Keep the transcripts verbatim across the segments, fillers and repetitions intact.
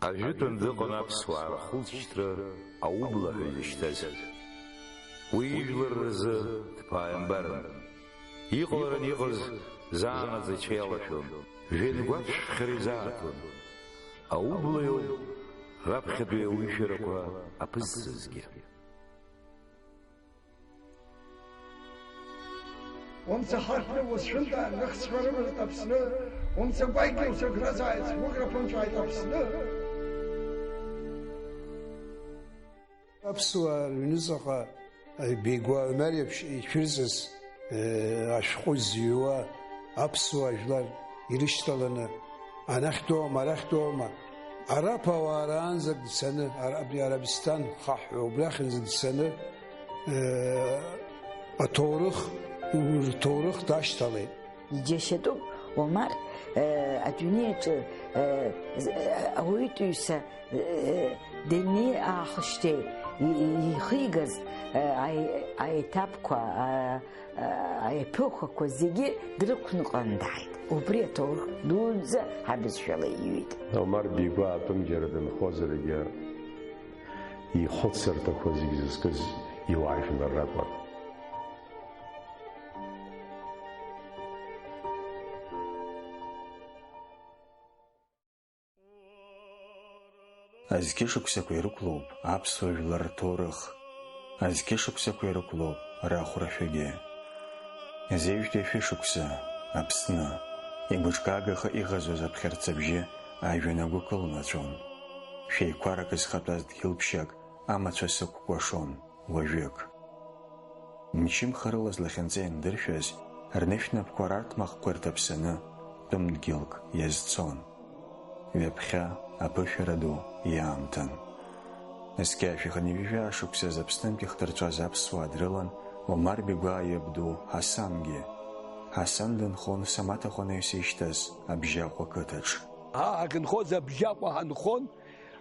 Ажәытәан дыҟан аԥсуаа рхылҵшьҭра аублаа ҳәа изышьҭаз. Уи ижәлар рзы дԥааимбарын. Иҟаларан иҟаз заанаҵ ицәа иалашәон, жәҩангәаԥшьхьара изааҭон. Аублаиоуп раԥхьатәи ауаҩышәарақәа аԥызҵазгьы. Умца ҳарҭны усшәында, ныхсқәа рыварт Аԥсны, умца гәакьгьы усыгразааит, сгәыӷра ԥымҵәааит Аԥсны. Аԥсуаа рыҩныҵҟа Бигәа Омар иеиԥш ишәырҵаз, э, ашәҟәы зыҩуа аԥсуаа жәлар ирышьҭаланы, анахьтәоума, арахьтәоума, араб ауаа раанӡагь дцаны, ара-, абри Арабисҭан хаҳәа убрахьынӡагь дцаны, э, аҭоурых, рҭоурых дашьҭалеит. Иџьашьатәуп Омар, э, адунеи аҿы, э, з-, э, ауаҩытәыҩса, э, даннеи аахышьҭеи и-, и-, ихигаз, э, аи-, аетапқәа, а-, а-, аеԥыхақәа зегьы дрықәныҟәан дааит. Убри аҭоурых дуӡӡа ҳабызшәала иҩит. Омар Бигәаа атәым џьара дынхозаргьы, ихәыцырҭақәа зегь зызкыз иуаажәлар ракәын. Азқьышықәсақәа ирықәлоуп аԥсуа жәлар рҭоурых. Азқьышықәсақәа ирықәлоуп рахәрашәагьы. Зеижәтәи ашәышықәса, Аԥсны, игәыҿкаагаха иӷазуаз аԥхьарца абжьы ажәҩан агәы кылнаҵәон. Шәеиқәарак зхатәаз дгьылԥшьак амацәыс ықәкәашон уажәык. Мчымхарыла злахьынҵа иандыршәаз, рнышәнапқәа рарҭмаҟқәа ирҭаԥсаны, тәым дгьылк иазцон. Ҩаԥхьа аԥышәара ду иаамҭан. Зқьи жәшәи хынҩажәи жәаа шықәсазы Аԥснынтәи ихдырҵәаз аԥсуаа дрылан Омар Бигәаа иабду Ҳасангьы. Ҳасан дынхон самаҭа хәаны исышьҭаз Абжьаҟәа қыҭаҿ. Ҳа ҳахьынхоз Абжьаҟәа ҳанхон,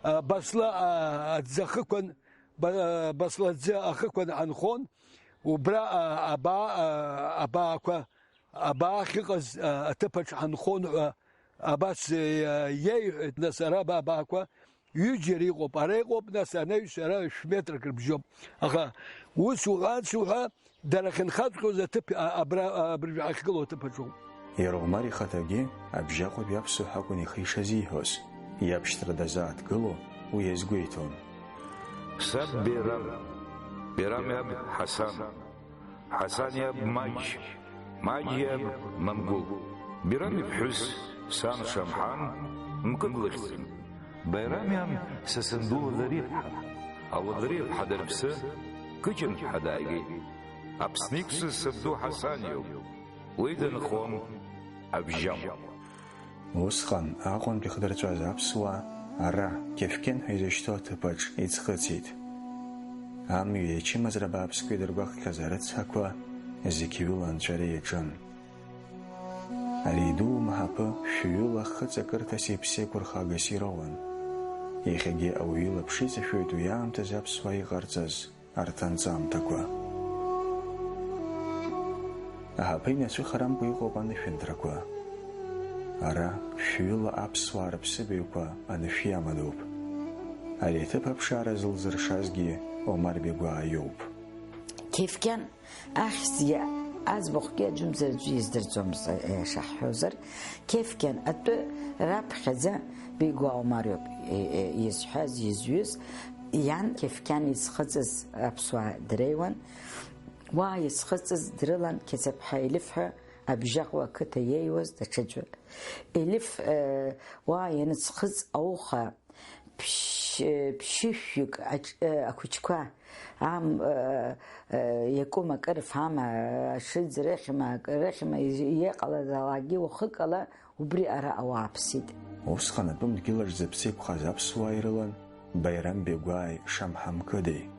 а, Басла, а, аӡы ахықәан, Ба-, Басла аӡы ахықәан ҳанхон, убра, а, абаа, а, абаақәа, абаа ахьыҟаз, а, аҭыԥаҿ ҳанхон ҳәа абас, а, иеиҳәеит, нас, ара аба-, абаақәа ҩыџьара иҟоуп, ара иҟоуп, нас, анаҩс ара шә-метрак рыбжьоуп. Аха ус уҳәарц уҳәа, дара ахьынхаҵәҟьоз аҭыԥ, а, абра, а, абыржәы ҳахьгылоу аҭыԥ аҿоуп. Иара Омар ихаҭагьы Абжьаҟәатәи аԥсуа ҳәа акәын ихы ишазиҳәоз, иабшьҭра дазааҭгыло уи иазгәеиҭон. Саб Берам, Берам иаб Ҳасан, Ҳасан иаб Маџь, Маџь иаб Мамгәыл. Берам иԥҳәыс сан Шамҳан мкыд лыхьӡын. Баирам иан са санду Лазариԥҳа. Алазариԥҳа дарԥсы, Кыҷын ҳәа дааигеит. Аԥсны иқәсыз сабду Ҳасан иоуп. Уи дынхон Абжьаҟәа. Усҟан Аҟәантәи ихдырҵәаз аԥсуаа ара, Кьефкьен ҳәа изышьҭоу аҭыԥаҿ иӡхыҵит. Амҩа иачымазара бааԥсқәа идыргәаҟхьаз арыцҳақәа зықьҩыла анҵәара иаҿын. Ари иду маҳаԥы шәҩыла хыҵакырҭас иԥсы еиқәырхагас ироуан. Иахьагьы ауаҩы илаԥш иҵашәоит уи аамҭазы аԥсуаа иҟарҵаз арҭ анҵамҭақәа. Аҳаԥы инацәыхарамкәа иҟоуп анышәынҭрақәа. Ара шәҩыла аԥсуаа рыԥсыбаҩқәа анышә иамадоуп. Ари аҭыԥ аԥшаара зылзыршазгьы Омар Бегәаа иоуп. Кефкьан ахьӡгьы аӡбахәгьы аӡәымзар аӡәы издырӡомызт, аиаша ҳҳәозар, Кефкьан атәы раԥхьаӡа Бегәаа Омар иоуп, е, е, изҳәаз, изҩыз. Иан Кефкьан изхыҵыз аԥсуаа дреиуан. Уа изхыҵыз дрылан Қьацаԥҳа Елиф ҳәа Абжьаҟәа ақыҭа иеиуаз даҽаӡәы. Елиф, э, уа ианыӡхыҵ ауха ԥшь-, ԥшьышәҩык аҿ-, э, ақәыџьқәа, ам-, э, э, иакәым акыр фама, аҽыӡ рыхьма, акы рыхьма, из-, иҟалаз алаагьы уахыкала убри ара ауаа ԥсит. Усҟан атәым дгьылаҿ зыԥсы еиқәхаз аԥсуаа ирылан Баирам Бегәааи Шамҳа Мқыдеи.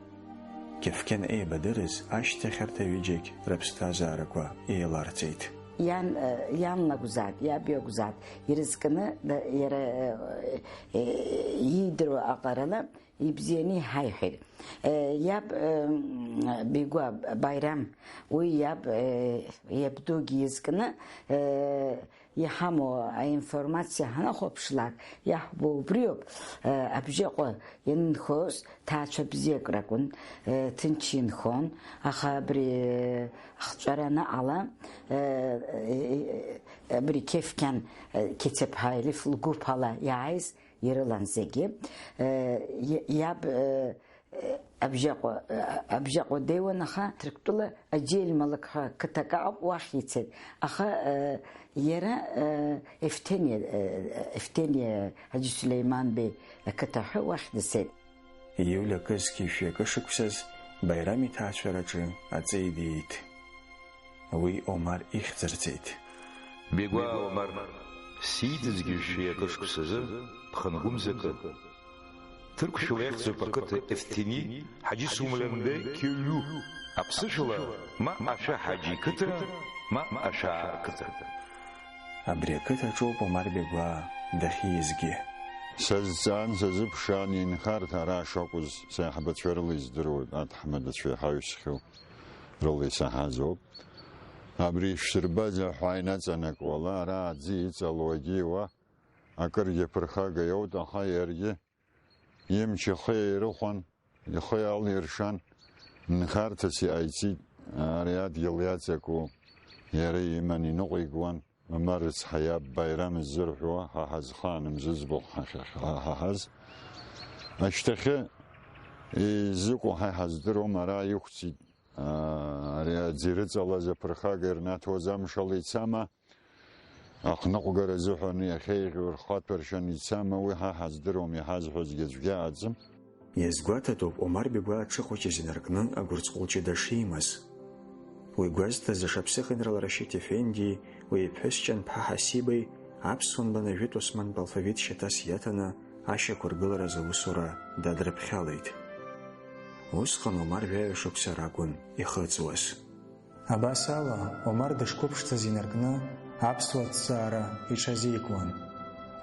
Кефкен еибадырыз ашьҭахь арҭ аҩыџьагь рыԥсҭазаарақәа еиларҵеит. Иан, э, иан лакәзаат, иаб иакәзаат, ирызкны, да, иара, э, э, иидыруа аҟарала ибзианы иҳаиҳәеит. Э, иаб, э, Бигәа Баирам, уи иаб, э, иабдугьы изкны, э, иҳамоу аинформациа ҳанахәаԥшлак, иаҳбо убриоуп, э, абжьаҟа ианынхоз ҭаацәа бзиак ракәын, э, ҭынч инхон, аха абри, э, ахҵәара анаҟала, э, э, э, абри Қефқан, э, Қецеԥҳа Елиф лгәыԥ ала иааиз ирылан зегьы. Э, и-, иаб, э, э, Абжьаҟәа, э, Абжьаҟәа деиуан, аха Ҭырқәтәыла Аџьел Малықь ҳәа қыҭак аҟоуп, уахь ицеит. Аха, э, иара, э, Евҭениа, э, Евҭениа Ҳаџьы Сулеиман Беи ақыҭа ҳәа уахь дцеит. Иуль акы зқьи жәшәи акы шықәсаз Баирам иҭаацәараҿы аҵеи диит. Уи Омар ихьӡырҵеит. Бигәаа Омар, сиҭ зқьи жәшәи акы шықәсазы, ԥхынгәымзакы, Ҭырқәшәала иахьӡуп ақыҭа Евҭени Ҳаџьы Сумлен Беи Қьеллу, аԥсышәала ма Ашәа Ҳаџьы иқыҭа, ма Ашәаа рқыҭа. Абри ақыҭаҿоуп Омар Бигәаа дахьиизгьы. Сазҵаан, сазыԥшаан, инхарҭа ара шакәыз саиҳабацәа рыла издыруа аҭаҳмадацәа иҳаҩсхьоу рыла исаҳаз ауп. Абри ишәсырбаз аҳәаа инаҵанакуала, ара аӡы иҵалоугьы уа акыргьы ԥырхага иоут, аха иаргьы имч ихы еирыхәан, ихы иалиршан, нхарҭас иҟаиҵеит, ари адгьыл иаҵаку иара иман иныҟәигуан, Омар рыцҳа иаб Баирам ззырҳәуа, ҳа ҳазхаан мзызбахә ҳахьаҳ-, ҳаҳаҳаз. Ашьҭахьы изыҟоу ҳа иҳаздыруам, ара иқәҵит, аа, ари аӡы ирыҵалаз аԥырхага ирнаҭоз амшала ицама, Аҟныҟәгара азыҳәан иахьеиӷьу рхаҭәаршьан ицама, уи ҳа ҳаздыруам, иҳазҳәозгьы аӡәгьы аӡым. Иазгәаҭатәуп Омар Бигәаа дшыхәыҷыз инаркны агәырҵҟәыл ҷыда шимаз. Уи гәазҭаз ашаԥсыхынрала Рашьыҭ Ефендии уи иԥҳәыс Ҷанԥҳа Ҳасибеи аԥсуа нбан ажәытә османтә алфавит шьаҭас иаҭаны ашьақәыргыларазы аусура дадрыԥхьалеит. Усҟан Омар жәаҩа шықәса ракәын ихыҵуаз. Абас ала, Омар дышқәыԥшӡаз инаркны аԥсуа ҭҵаара иҽазикуан.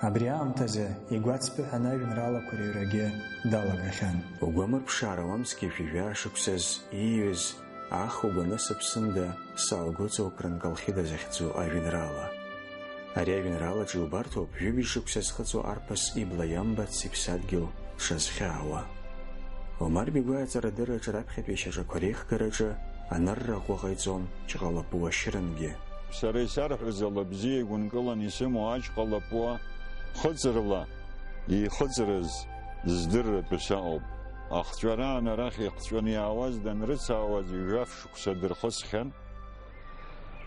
Абри аамҭазы игәацԥыҳәаны ажәеинраалақәа рыҩрагьы далагахьан. Угәамырԥшаара уамсгьы жәаҩа шықәсаз ииҩыз, ах угәаны сыԥсында, саалгәыҵоуп Крын Колхида захьӡу ажәеинраала. Ари ажәеинраалаҿы иубарҭоуп ҩыбжь шықәса зхыҵуа арԥыс ибла иамбац иԥсадгьыл дшазхьаауа. Омар Бигәаа аҵарадырраҿы раԥхьатәи ашьаҿақәа реихгараҿы анырра ӷәӷәа ҟаиҵон Ҷҟалапуа Шьрынгьы. Сара исарҳәаз ала бзиа игәынкылан исымоу Аҷҟалапуа хыҵрала ихыҵрыз здырратәы саҟоуп. Ахҵәараан арахь ихҵәаны иаауаз данрыцаауаз ҩажәа шықәса дырхысхьан.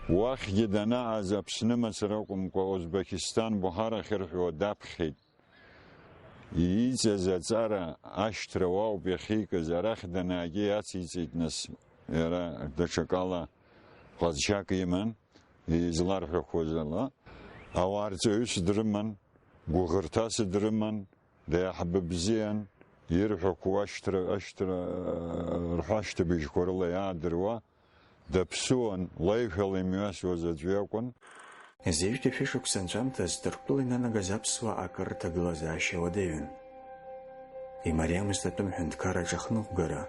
Уахьгьы данааз Аԥсны мацара акәымкәа, Озбекистан Буҳара ахьырҳәауа даԥхьеит. Ииҵаз аҵара ашьҭра уаауп иахьикыз, арахь данаагьы иациҵеит, нас, иара даҽакала ҟазшьак иман, изларҳәақәоз ала. Ауаа рҵаҩыс дрыман, гәыӷырҭас дрыман, деиҳабы бзиан, ирҳәақәо ашьҭра, ашьҭра, рҳәашьҭыбжьқәа рыла иаадыруа, даԥсуан, лаишәала имҩасуаз аӡә иакәын. Зежәтәи шәышықәса анҵәамҭаз Ҭырқәтәыла инанагаз аԥсуаа акыр рҭагылазаашьа уадаҩын. Имариамызт атәым ҳәынҭқарраҿы ахныҟәгара.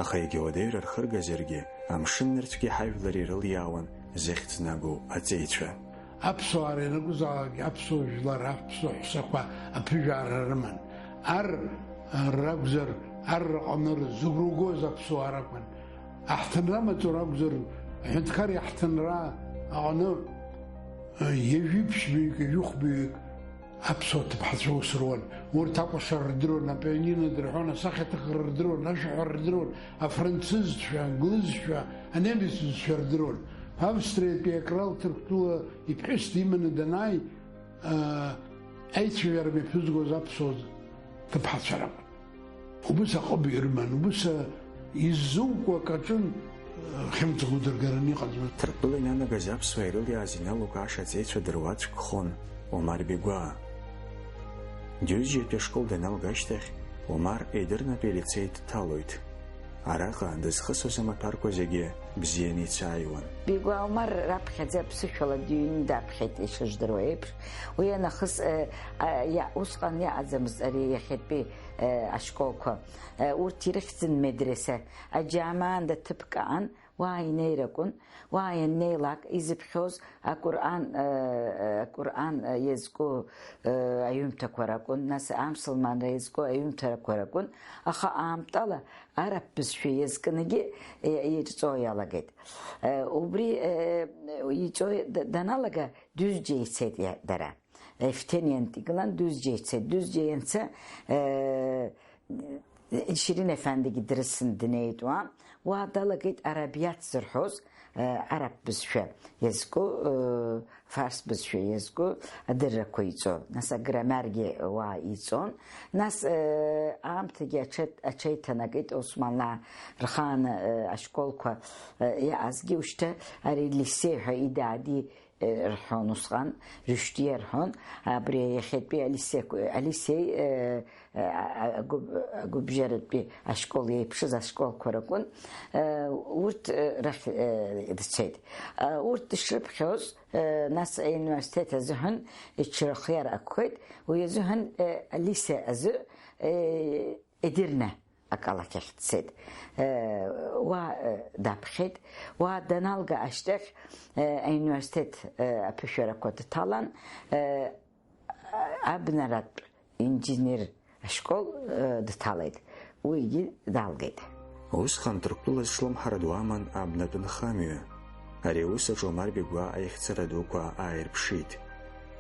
Аха егьа уадаҩра рхыргазаргьы, амшын нырцәгьы ҳажәлар ирылиаауан зыхьӡ нагоу аҵеицәа. Аԥсуаа ринакәызаалакгьы аԥсуа жәлар, аԥсуа ҳәсақәа аԥыжәаара рыман. Ар ракәзар, ар рҟны зыгәра угоз аԥсуаа ракәын. Аҳҭынра маҵура акәзар, аҳәынҭқар иаҳҭынра аҟны, ҩажәи ԥшьбаҩык, ҩажәи хәбаҩык аԥсуа ҭыԥҳацәа аус руан. Урҭ акәашара рдыруан, апианино дырҳәон, асахьаҭыхра рдыруан, ашәаҳәара рдыруан, афранцызцәа, англызцәа, анемеццәа рдыруан. Австриатәи акрал Ҭырқәтәыла иԥҳәыс диманы данааи, аа, аицәажәара мҩаԥызгоз аԥсуа ҭыԥҳацәа ракәын. Убыс аҟыбаҩ рыман, убыс иззукуа акаҿын, хьымӡӷ удыргараны иҟаӡамызт. Ҭырқәтәыла инанагаз аԥсуаа ирылиааз иналукааша аҵеицәа дыруаӡәкхон Омар Бигәаа. Џьозџьатәи ашкол даналга ашьҭахь, Омар Едырнатәи алицеи дҭалоит. Араҟа дызхысыз амаҭәарқәа зегьы бзианы ицааиуан. Бигәа Омар раԥхьаӡа аԥсышәала дыҩны даԥхьеит, ишыждыруа еиԥш. Уи анахыс, э, а, иа-, усҟан иаҟаӡамызт ари иахьатәи, э, ашколқәа. Э, урҭ ирыхьӡын медресе. Аџьаамаанда ҭыԥк аан, уа инеир акәын. Уа ианнеилак, изыԥхьоз Аҟәырҟан, э, Аҟәырҟан, э, иазку, э, аҩымҭақәа ракәын, нас амсылманра иазку аҩымҭақәа ракәын, аха аамтала араб бызшәа иазкынгьы, э, ирҵо иалагеит. Э, убри, э, иҵо д-, даналага, Дузџьа ицеит иа-, дара. Э, Фҭениантә игылан, Дузџьа ицеит. Дузџьа ианца, э, Шьерин Ефендигьы дрысын днеит уа. Уа далагеит арабиаҭ зырҳәоз, э, араб бызшәа иазку, э, фарс бызшәа иазку адыррақәа иҵо. Нас аграммаргьы уа иҵон. Нас, э, аамҭагьы аҽеит-, аҽеиҭанакит Османлаа рхааны, э, ашколқәа, э, иаазгьы ушьҭа ари лисеи ҳәа идаади рҳәон усҟан, рышәтиа рҳәон, абри иахьатәи алисеи, алисеи, э, э, агәыб-, агәыбжьаратәи ашкол еиԥшыз ашколқәа ракәын, э, урҭ, э, рахь, э, дцеит. Э, урҭ дышрыԥхьоз, э, нас ауниверситет азыҳәан иҽырхиар акәхеит, уи азыҳәан, э, алисе азы, э, Едирне ақалақь ахь дцеит. Э, уа, э, даԥхьеит. Уа даналга ашьҭахь, э, ауниверситет, э, аԥышәарақәа дҭалан, э, абнаратә инженер ашкол, э, дҭалеит. Уигьы далгеит. Усҟан Ҭырқәтәыла зҿлымҳара ду аман абнатә нхамҩа. Ари аус аҿы Омар Бегәаа аихьӡара дуқәа ааирԥшит.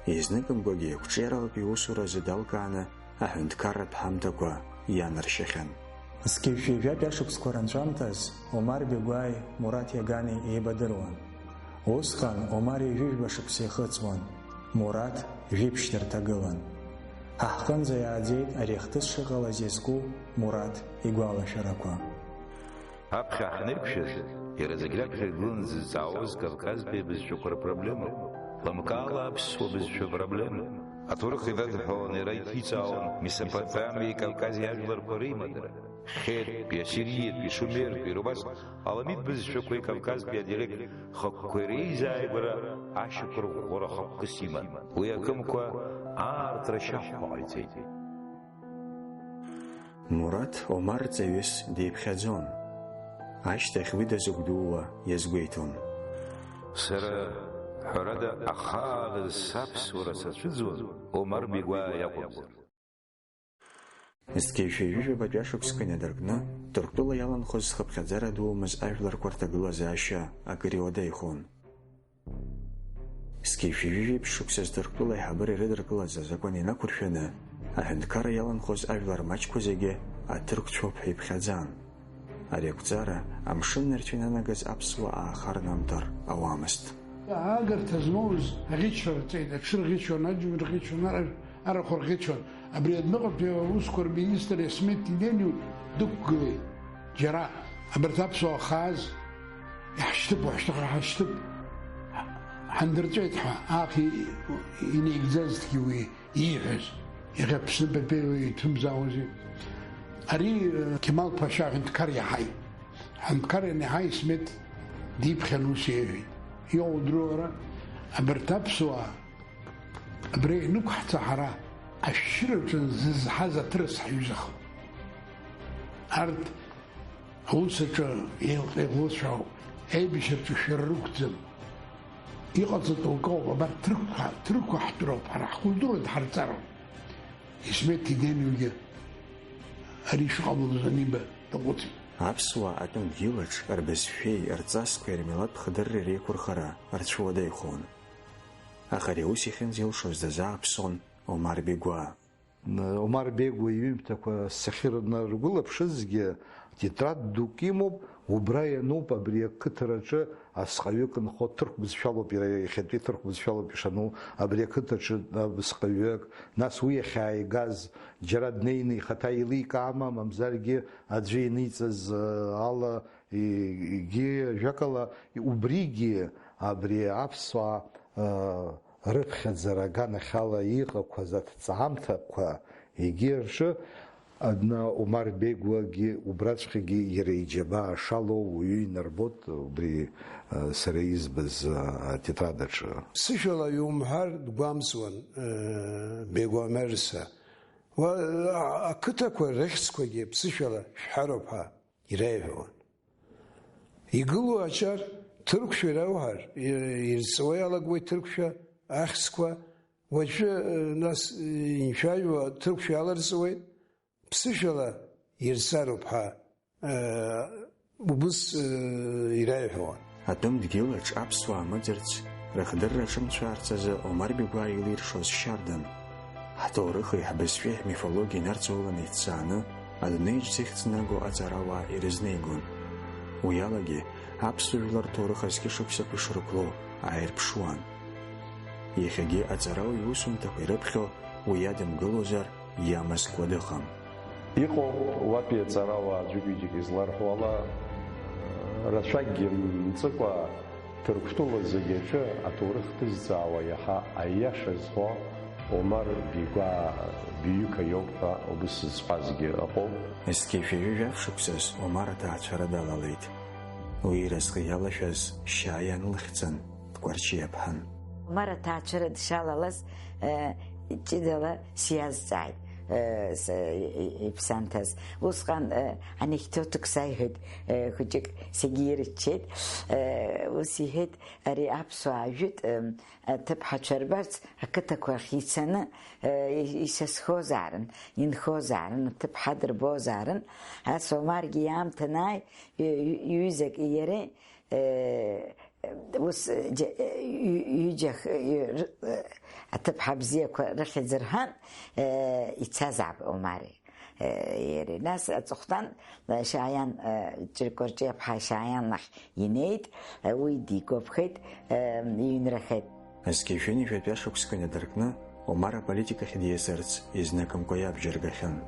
Изныкымкәагьы ақәҿиаралатәи иусуразы далкааны аҳәынҭқарратә ҳамҭақәа ианаршьахьан. Зқьи жәшәи жәаҩа шықәсқәа ранҵәамҭаз Омар Бегәааи Мураҭ Иагани еибадыруан. Усҟан Омар ҩажәижәба шықәса ихыҵуан, Мураҭ жәиԥшь дырҭагылан. Ҳа ҳҟынӡа иааӡеит ари ахҭыс шыҟалаз иазку Мураҭ игәалашәарақәа. Аԥхьа ҳанеиқәшәаз, иара зегь раԥхьа игылан дзызҵаауаз Кавказтәи абызшәақәа рпроблема, лымкаала аԥсуа бызшәа проблема. Аҭоурых идадҳәаланы иара иҭиҵаауан Месопотамиеи Кавкази ажәларқәа реимадара. Хьетәи, ассириатәи, шумертәи, убас аламит бызшәақәеи Кавказтәи адиалект хықәқәеи реизааигәара ашьақәырӷәӷәара хықәкыс иман. Уи акымкәа аартра шьахәқәа ҟаиҵеит. Мураҭ Омар ҵаҩыс диԥхьаӡон. Ашьҭахь уи дазыгәдууа иазгәеиҭон. Сара, ҳәарада, ахааназ саԥсуара сацәыӡуан, Омар Бегәаа иакәымзар. Зқьи жәшәи жәаҩа шықәсқәа инадыркны, Ҭырқәтәыла иаланхоз зхыԥхьаӡара дуумыз ажәларқәа рҭагылазаашьа акыр иуадаҩхон. Зқьи жәшәи жәаҩа шықәса Ҭырқәтәыла аиҳабыра ирыдыркылаз азакәан инақәыршәаны, аҳәынҭқарра иаланхоз ажәлар маҷқәа зегьы аҭырқәцәоуп ҳәа иԥхьаӡан. Ари ақәҵара амшын нарцәы инанагаз аԥсуаа аахарнамҭар ауамызт. Аагарҭа змоуз аӷьычра рҵеит, аҽы рӷьычуан, аџьма рӷьычуан, ара-, арахә рӷьычуан. Абри адәныҟатәи аусқәа рминистр Исмет Тидениу дықәгылеит. Џьара абарҭ аԥсуаа хааз иаҳшьҭып, уаҳәшьҭахар ҳашьҭып, ҳандырҵәеит ҳәа, аах, и-, инеигӡазҭгьы уи ииҳәаз, иахьа Аԥсны Папеиуа иҭымзаауазеи? Ари, э, Кемал Ԥашьа аҳәынҭқар иаҳаит. Аҳәынҭқар ианиаҳа Исмет диԥхьан ус иеиҳәеит, иоудыруа ара, абарҭ аԥсуаа абра инықәҳҵа ҳара ашәшьыраҿы зызҳаз аҭырас ҳаҩызахап. Арҭ аус аҿы еилҟьа-еилоуцәоу, аибашьраҿы шәара рықәӡам. Иҟаҵатәу акоуп, абарҭ ҭырқәа, ҭырқәа ҳтәроуп, ҳара ҳкультура дҳарҵароуп. Исмет Тидениугьы ари шыҟамлоз аниба даҟәыҵит. Аԥсуаа атәым дгьылаҿ рбызшәеи, рҵасқәеи, рмилаҭтә хдырреи реиқәырхара рцәуадаҩхон. Аха ари аус иахьынӡилшоз дазааԥсон Омар Бегәаа. Омар Бегәа иҩымҭақәа сахьынаргәылаԥшызгьы, тетрадь дук имоуп, убра иануп абри ақыҭараҿы асҟаҩык нхо, ҭырқә бызшәалоуп иара, иахьатәи ҭырқә бызшәалоуп ишану, абри ақыҭаҿы абысҟаҩык, нас уи иахьааигаз, џьара днеины ихаҭа еиликаама, мамзаргьы аӡәы ианиҵаз, ы, ала, и-, егьи, ажәакала, убригьы абри аԥсуаа, ы, рыԥхьаӡара аганахьала иҟақәаз аҭҵаамҭақәа, егьи рҿы Адна Омар Бегуагьы убраҵәҟьагьы иара иџьабаа шалоу уаҩы инарбоит убри, э, сара избаз, э, атетрадаҿы. Ԥсышәала иумҳәар дгәамҵуан, э, Бегуа Мерса. Уа, а-, ақыҭақәа рыхьӡқәагьы ԥсышәала шәҳәароуп ҳәа ираиҳәауан. Игылоу аҿар ҭырқәшәа ирауҳәар, и-, ирҵауа иалагоит ҭырқәшәа ахьӡқәа, уаҵәы, э, нас, э, иншәаҩуа ҭырқәшәа иаларҵауеит, ԥсышәала ирҵароуп ҳәа, э, убыс, э, ираиҳәауан. Атәым дгьылаҿ аԥсуаа мыӡырц, рыхдырра ҿымцәаарц азы Омар Бегуа илиршоз шьардан. Ҳҭоурыхи ҳбызшәеи ҳмифологиеи нарҵауланы иҭҵааны, адунеи аҿы зыхьӡ наго аҵарауаа ирызнеигон. Уи алагьы аԥсуа жәлар рҭоурых азқьышықәсақәа ишрықәлоу ааирԥшуан. Иахьагьы аҵарауаҩ иусумҭақәа ирыԥхьо уи иадымгылозар иамазкуа дыҟам. Иҟоуп уатәи аҵарауаа аӡәык-ҩыџьак изларҳәо ала, рацәакгьы мҵыкәа, Ҭырқәтәыла зегьы аҿы аҭоурых ҭызҵаауа иаҳа аиаша зҳәо Омар Бигәаа Биҩыка иоуп ҳәа убыс зҳәазгьы ыҟоуп. Зқьи жәаҩа жәаф шықәсаз Омар аҭаацәара далалеит. Уи иразҟы иалашәаз Шьааиан лыхьӡын, Тҟәарчиа ԥҳан. Омар аҭаацәара дшалалаз, э, ҷыдала сиазҵааит, э, с-, и-, и-, иԥсанҭаз. Усҟан, э, анекдотк саиҳәеит, э, хәыҷык сегьы ирччеит. Э, ус иҳәеит, ари аԥсуаа жәытә, э, аҭыԥҳацәа рбарц ақыҭақәа ахь ицаны, э, и-, исасхозаарын, инхозаарын, аҭыԥҳа дырбозаарын. Ас Омаргьы иаамҭа анааи, ҩ-, ҩ-, ҩызак иареи, э, ус, џьа-, ҩ-, ҩыџьа х-, ҩ-, р-, аҭыԥҳа бзиақәа рыхьӡ рҳәан, э, ицазаап Омари, э, иареи. Нас аҵыхәтәан, э, Шьааиан, э, Ҷыркәарҷиаԥҳа Шьааиан лахь инеит, э, уи дигәаԥхеит, э, иҩнрахеит. Зқьи жәаҩа шықәсқәа инадыркны, Омар аполитикахь диасырц изныкымкәа иабжьаргахьан.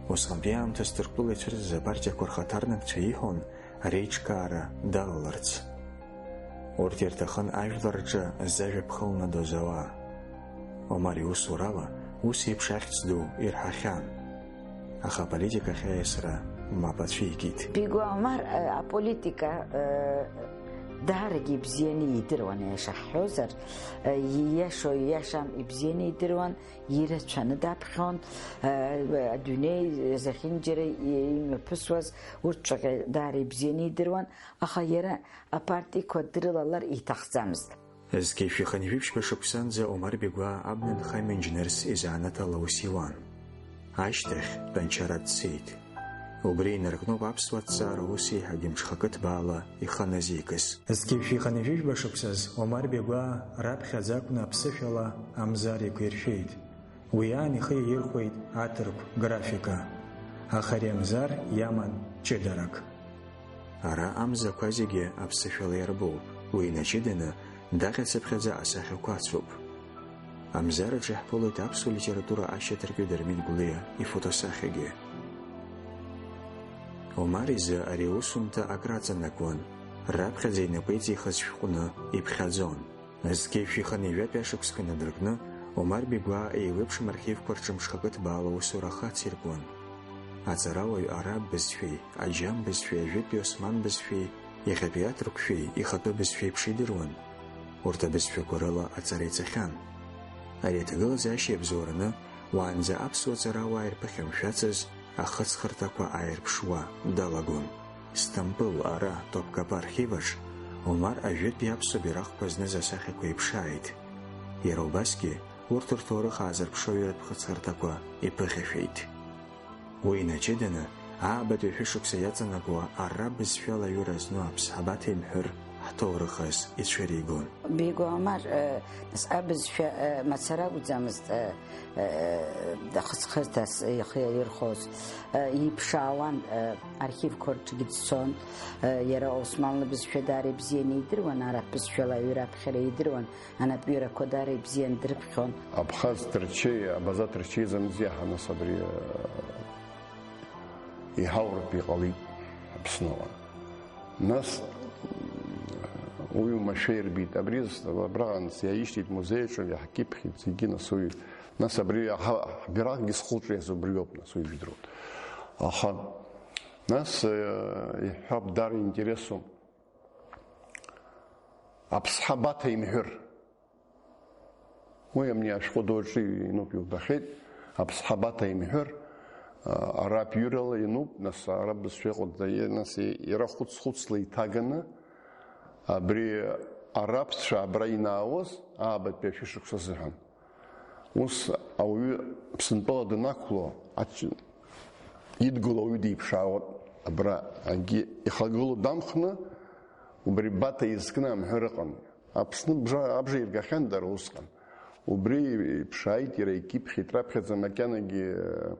Усҟантәи аамҭаз Ҭырқәтәыла ицәырҵыз апартиақәа рхаҭарнакцәа ииҳәон реиҿкаара далаларц. Урҭ ирҭахын ажәлар рҿы зажәа ԥхылнадоз ауаа. Омар иусурала ус еиԥш ахьӡ ду ирҳахьан. Аха аполитикахь аиасра мап ацәикит. Бигуа Омар, э, аполитика, э, даарагьы ибзианы идыруан, иаша ҳҳәозар, э, ииашоу ииашам ибзианы идыруан, ирацәаны даԥхьон, э, адунеи зехьынџьара и-, имҩаԥысуаз урҭ ҵәҟьа даара ибзианы идыруан, аха иара апартиақәа дрылалар иҭахӡамызт. Зқьи жәшәи хынҩажәи ԥшьба шықәсанӡа Омар Бегуа абна нхамҩа инџьнырс изанааҭ ала аус иуан. Ашьҭахь Тәанчара дцеит. Убри инаркноуп аԥсуа ҭҵаара ус еиҳагьы мҽхакы ҭбаала ихы аназикыз. Зқьи жәшәи хынҩажәи жәба шықәсаз Омар Бегуа раԥхьаӡа акәны аԥсышәала Амзар еиқәиршәеит. Уи аан ихы иаирхәеит аҭырқә графика. Аха ари Амзар иаман ҷыдарак. Ара амзақәа зегьы аԥсышәала иарбоуп, уи инаҷыданы даҟьа-цыԥхьаӡа асахьақәа ацуп. Амзараҿы иаҳԥылоит аԥсуа литература ашьаҭаркҩы Дырмит Гәлиа ифотосахьагьы. Омар изы ари аусумҭа акраҵанакуан, раԥхьаӡа инапы иҵихыз шәҟәны иԥхьаӡон. Зқьи жәшәи хынҩажәи ҩажәатәи ашықәсқәа инадыркны, Омар Бегуа еиуеиԥшым архивқәа рҿы мҽхакы ҭбаала аусура ахациркуан. Аҵарауаҩ араб бызшәеи, аџьам бызшәеи, ажәытәи осман бызшәеи, иахьатәи аҭырқәшәеи ихатәы бызшәеиԥш идыруан. Урҭ абызшәақәа рыла аҵара иҵахьан. Ари аҭагылазаашьа иабзоураны, уаанӡа аԥсуа ҵарауаа ирԥыхьамшәацыз ахыҵхырҭақәа ааирԥшуа далагон. Сҭампыл, ара, Топкапы архиваҿ Омар ажәытәи аԥсуа бираҟқәа зныз асахьақәа иԥшааит. Иара убасгьы урҭ рҭоурых аазырԥшуа ҩратә хыҵхырҭақәа иԥыхьашәеит. Уи инаҷыданы, аабатәи ашәышықәса иаҵанакуа араб бызшәала аҩыра зну аԥсҳа Баҭа имҳәыр ҳҭоурых азы ицәыригон. Бигуа Омар, э, нас абызшәа, э, мацара акәӡамызт, э, э, хыҵхырҭас ихы иаирхәоз, э, иԥшаауан, э, архивқәа рҿгьы дцон, э, иара Осман лыбызшәа даара ибзианы идыруан, араб бызшәала аҩра аԥхьара идыруан, анапҩырақәа даара ибзианы дрыԥхьон. Абхаз Ҭырчеи, Абаза Ҭырчеи зынӡа иаҳа нас абри, э, иҳауртә иҟалеит Аԥсныҟа. Нас уи уамашәа ирбеит. Абри абраҟа анс иааишьҭит музеи аҿы, иаҳкьыԥхьит зегьы, нас уи Нас абри аҳа-, ҳбираҟгьы схылҿиаз убриоуп, нас уи жәдыруан. Аха, нас, э, иҳәап, дара интересу, Аԥсҳа Баҭа имҳәыр. Уи амни ашәҟәы ду аҿы иануп, иубахьеит. Аԥсҳа Баҭа имҳәыр, а, араб ҩырала иануп, нас араб бызшәа иҟоу, да-, нас и-, иара хәыц-хәыцла иҭаганы, абри арабцәа абра инаауаз аабатәи ашәышықәса азыҳәан. Ус ауаҩы Аԥсынтәыла данақәло, ач-, идгыло ауаҩы диԥшаауан, абра акгьы ихагылоу дамхны, убри Баҭа изкны амҳәыр ыҟан. Аԥсны бжа-, абжа иргахьан дара усҟан. Убри иԥшааит, иара икьыԥхьит, раԥхьаӡа макьанагьы,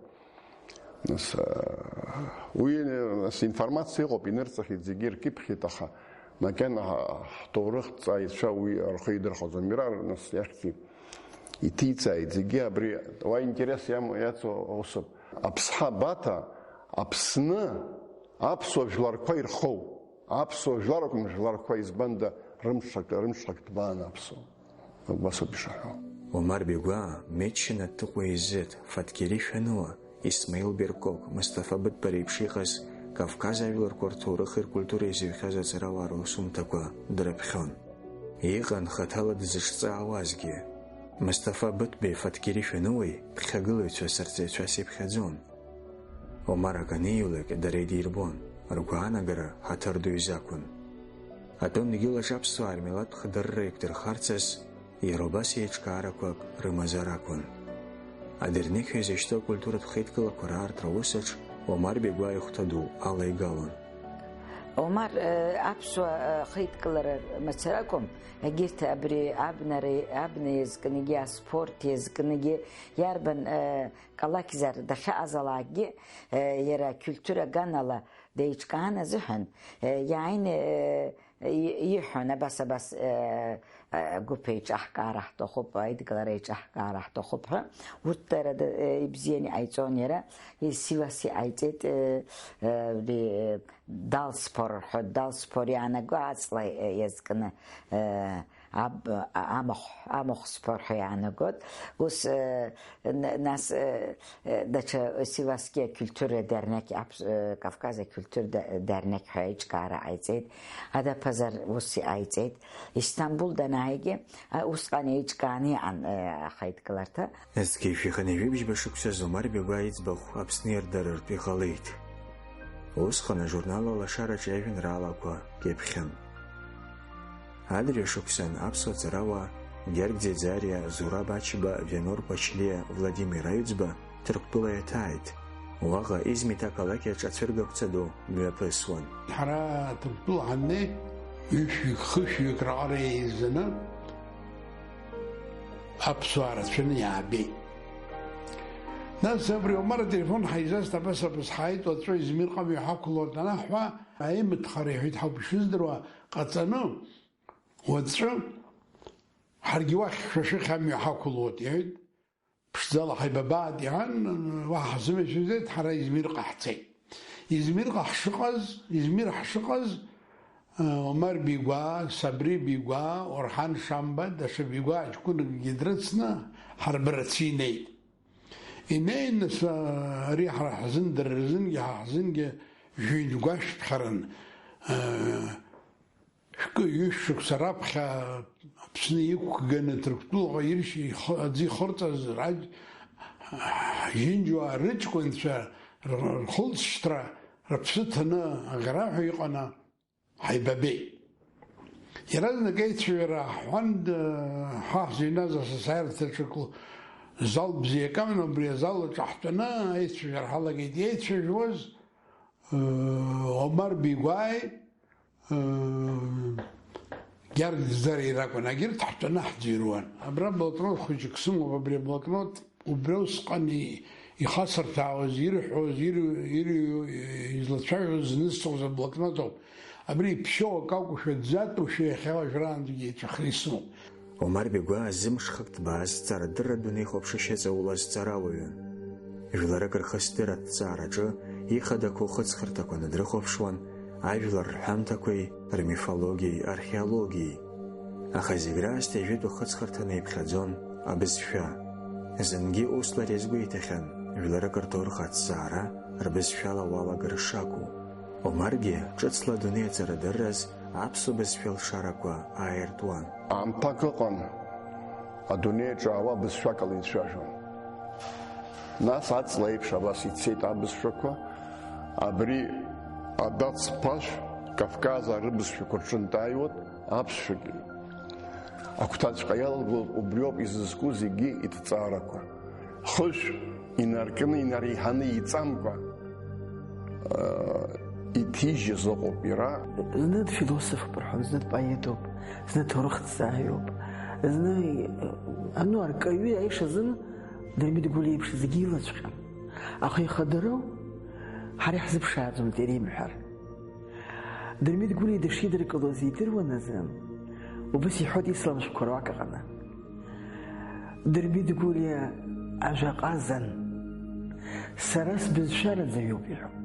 нас, уи, нас, информациа ыҟоуп, инырҵахьеит, зегьы иркьыԥхьит, аха макьана ҳ-, ҳҭоурыхҭҵааҩцәа уи рхы идырхәаӡом. Иара, нас, иахьгьы иҭиҵааит, зегьы абри уа интерес иамоу, иацу усуп. Аԥсҳа Баҭа Аԥсны аԥсуа жәларқәа ирхоу, аԥсуа жәлар акәым, жәларқәа, избанда, рымҽхак, рымҽхак ҭбаан аԥсуа. Убас ауп ишаҳәо. Омар Бегәаа, Меччина Ҭыҟәа Езеҭ, Фаткери Шәануа, Исмаил Беркок, Мысҭафа Быҭәба реиԥш иҟаз Кавказ ажәларқәа рҭоурыхи ркультуреи зыҩхьаз аҵарауаа русумҭақәа дрыԥхьон. Иҟан хаҭала дзыҿҵаауазгьы. Мысҭафа Быҭәбеи Фаткери Шәануеи ԥхьагылаҩцәас, арҵаҩцәас иԥхьаӡон. Омар акы аниулак, дара идирбон, ргәаанагара ҳаҭыр ду изақәын. Атәым дгьылаҿ аԥсуаа рмилаҭтә хдырра еиқәдырхарц азы иара убас еиҿкаарақәак рымазар акәын. Адырнықьҩы изышьҭоу акультуратә хеидкылақәа раартра аус аҿы Омар Бегәаа ихәҭа ду алеигалон. Омар, э, аԥсуа, э, хеидкылара мацара акәым, егьырҭ абри абнара, абна иазкныгьы, аспорт иазкныгьы, иарбан, э, Калақьзар дахьаҟазалакгьы, э, иара акультура аганала деиҿкаан азыҳәан, э, иааины, э, и-, иҳәон, абас, абас, э, э, агәыԥ еиҿаҳкаара ҳҭахуп, аидгылара еиҿаҳкаара ҳҭахуп ҳәа. Урҭ дара д-, э, ибзианы иҟаиҵон иара, и-, Сивас иҟаиҵеит, э, э, ри-, Далспор ҳәа, Далспор иаанаго аҵла, э, иазкны, э, Аб-, а-, амахә, амахә сԥор ҳәа иаанагот. Ус, э, н-, нас, э, э, даҽа Сивасгьы акультура дернеқь, аԥс-, э, Кавказ акультура да-, дернеқь ҳәа аиҿкаара ҟаиҵеит. Адаԥазар ус иҟаиҵеит. Истамбул данааигьы, а, усҟан еиҿкааны иҟан, э, ахеидкыларҭа. Зқьи жәшәи хынҩажәи жәибжьба шықәса Омар Бегәаа иӡбахә Аԥсны иардарыртә иҟалеит. Усҟан ажурнал Алашараҿы иажәеинраалақәа кьыԥхьын. Адырҩашықәсан аԥсуа ҵарауаа Гьаргь Ӡеӡариа, Зураб Ачба, Венор Ԥачлиа, Владимир Аҩӡба Ҭырқәтәыла иаҭааит. Уаҟа Измит ақалақь аҿы ацәыргақәҵа ду мҩаԥысуан. Ҳара Ҭырқәтәыла ҳаннеи, ҩышәҩык, хышәҩык раҟара еизаны аԥсуаа рацәаны иаабеит. Нас абри Омар ателефон ҳаизаст, абас, абас ҳааит, уаҵәы Измирҟа амҩа ҳақәлоит анаҳҳәа, аимыҭхара иҳәеит, ҳауп ишыздыруа, ҟаҵаны, уаҵәы ҳаргьы уахь шәа шәахь амҩа ҳақәлоит, иҳәеит. Ԥшӡала ҳаибабааит, иҳәан, уаҳа ҳзымҩашьаӡеит, ҳара Измирҟа ҳцеит. Измирҟа ҳшыҟаз, Измир ҳшыҟаз, Омар Бигәаа, Сабри Бигәаа, Орҳан Шамба, даҽа Бигәаа ҷкәынакгьы дрыцны ҳарбарацы инеит. Инеин, нас, ари ҳара ҳзын, дара рзынгьы, ҳа ҳзынгьы жәҩантә гәашәԥхьарын. Шәкы, ҩышә шықәса раԥхьа Аԥсны иқәганы Ҭырқәтәылаҟа иршь-, ихы-, аӡы ихырҵаз раџь-, ҳжьынџьуаа рыҷкәынцәа р-, рхылҵшьҭра рыԥсы ҭаны аӷьараҳәа иҟаны ҳаибабеит. Иаразнак аицәажәара ҳҳәан, д-, ҳа ҳзыҩназ асасааирҭаҿы зал бзиак аман, убри азал аҿы ҳтәаны аицәажәара ҳалагеит. Иеицәажәоз, ы, Омар Бигәааи, ы, Гьаргь Ӡариеи ракәын. Егьырҭ ҳтәаны ҳӡырҩуан. Абра блокнот хәыҷык сымоуп, абри аблокнот Убри усҟан и-, ихасырҭаауаз, ирҳәоз, ир-, ирҩуа, излацәажәоз знызҵоз аблокнот ауп. Абри иԥшьоу акы акәушәа, дзатәушәа иахьа уажәраанӡагьы иҵәахны исымоуп. Омар Бигәаа зымшхак ҭбааз ҵарадырра дунеихәаԥшышьа ҵаулаз ҵарауаҩын. Жәларык рхысдырратә ҭҵаараҿы ихадақәоу хыҵхырҭақәаны дрыхәаԥшуан ажәлар рҳәамҭақәеи рмифологиеи археологиеи. Аха зегь раасҭа ижәытәу хыҵхырҭаны иԥхьаӡон абызшәа. Зынгьы усла ирызгәеиҭахьан, жәларык рҭоурых аҭҵаара, рбызшәала уалагар шакәу. Омаргьы ҿыцла адунеи аҵарадырраз аԥсуа бызшәа лшарақәа ааиртуан. Аамҭак ыҟан, адунеи аҿы ауаа бызшәак ала ицәажәон. Нас аҵла еиԥш абас ицеит абызшәақәа, абри адац ԥашә Кавказаа рыбызшәақәа рҿынтә ааиуеит аԥсшәагьы. Агәҭаҵәҟьа иалагылоуп, убриоуп изызку зегьы иҭҵаарақәа. Хышә инаркны, инареиҳаны иҵамкәа, аа, иҭижьыз ыҟоуп иара. Зны дфилософуп рҳәон, зны дпоетуп, зны ҭоурыхҭҵааҩуп, зны, ану, аркаҩы аиша азын Дырмит Гәлиа иеиԥш зегьы илаҵәҟьан. Аха ихадароу ҳара иаҳзыԥшааӡомызт иара имҳәар. Дырмит Гәлиа дышидыркылоз идыруан азы, убас иҳәоит исалам шәҟәқәа руак аҟны. Дырмит Гәлиа ажәа ҟазан, сара сбызшәа раӡаҩуп иҳәоуп.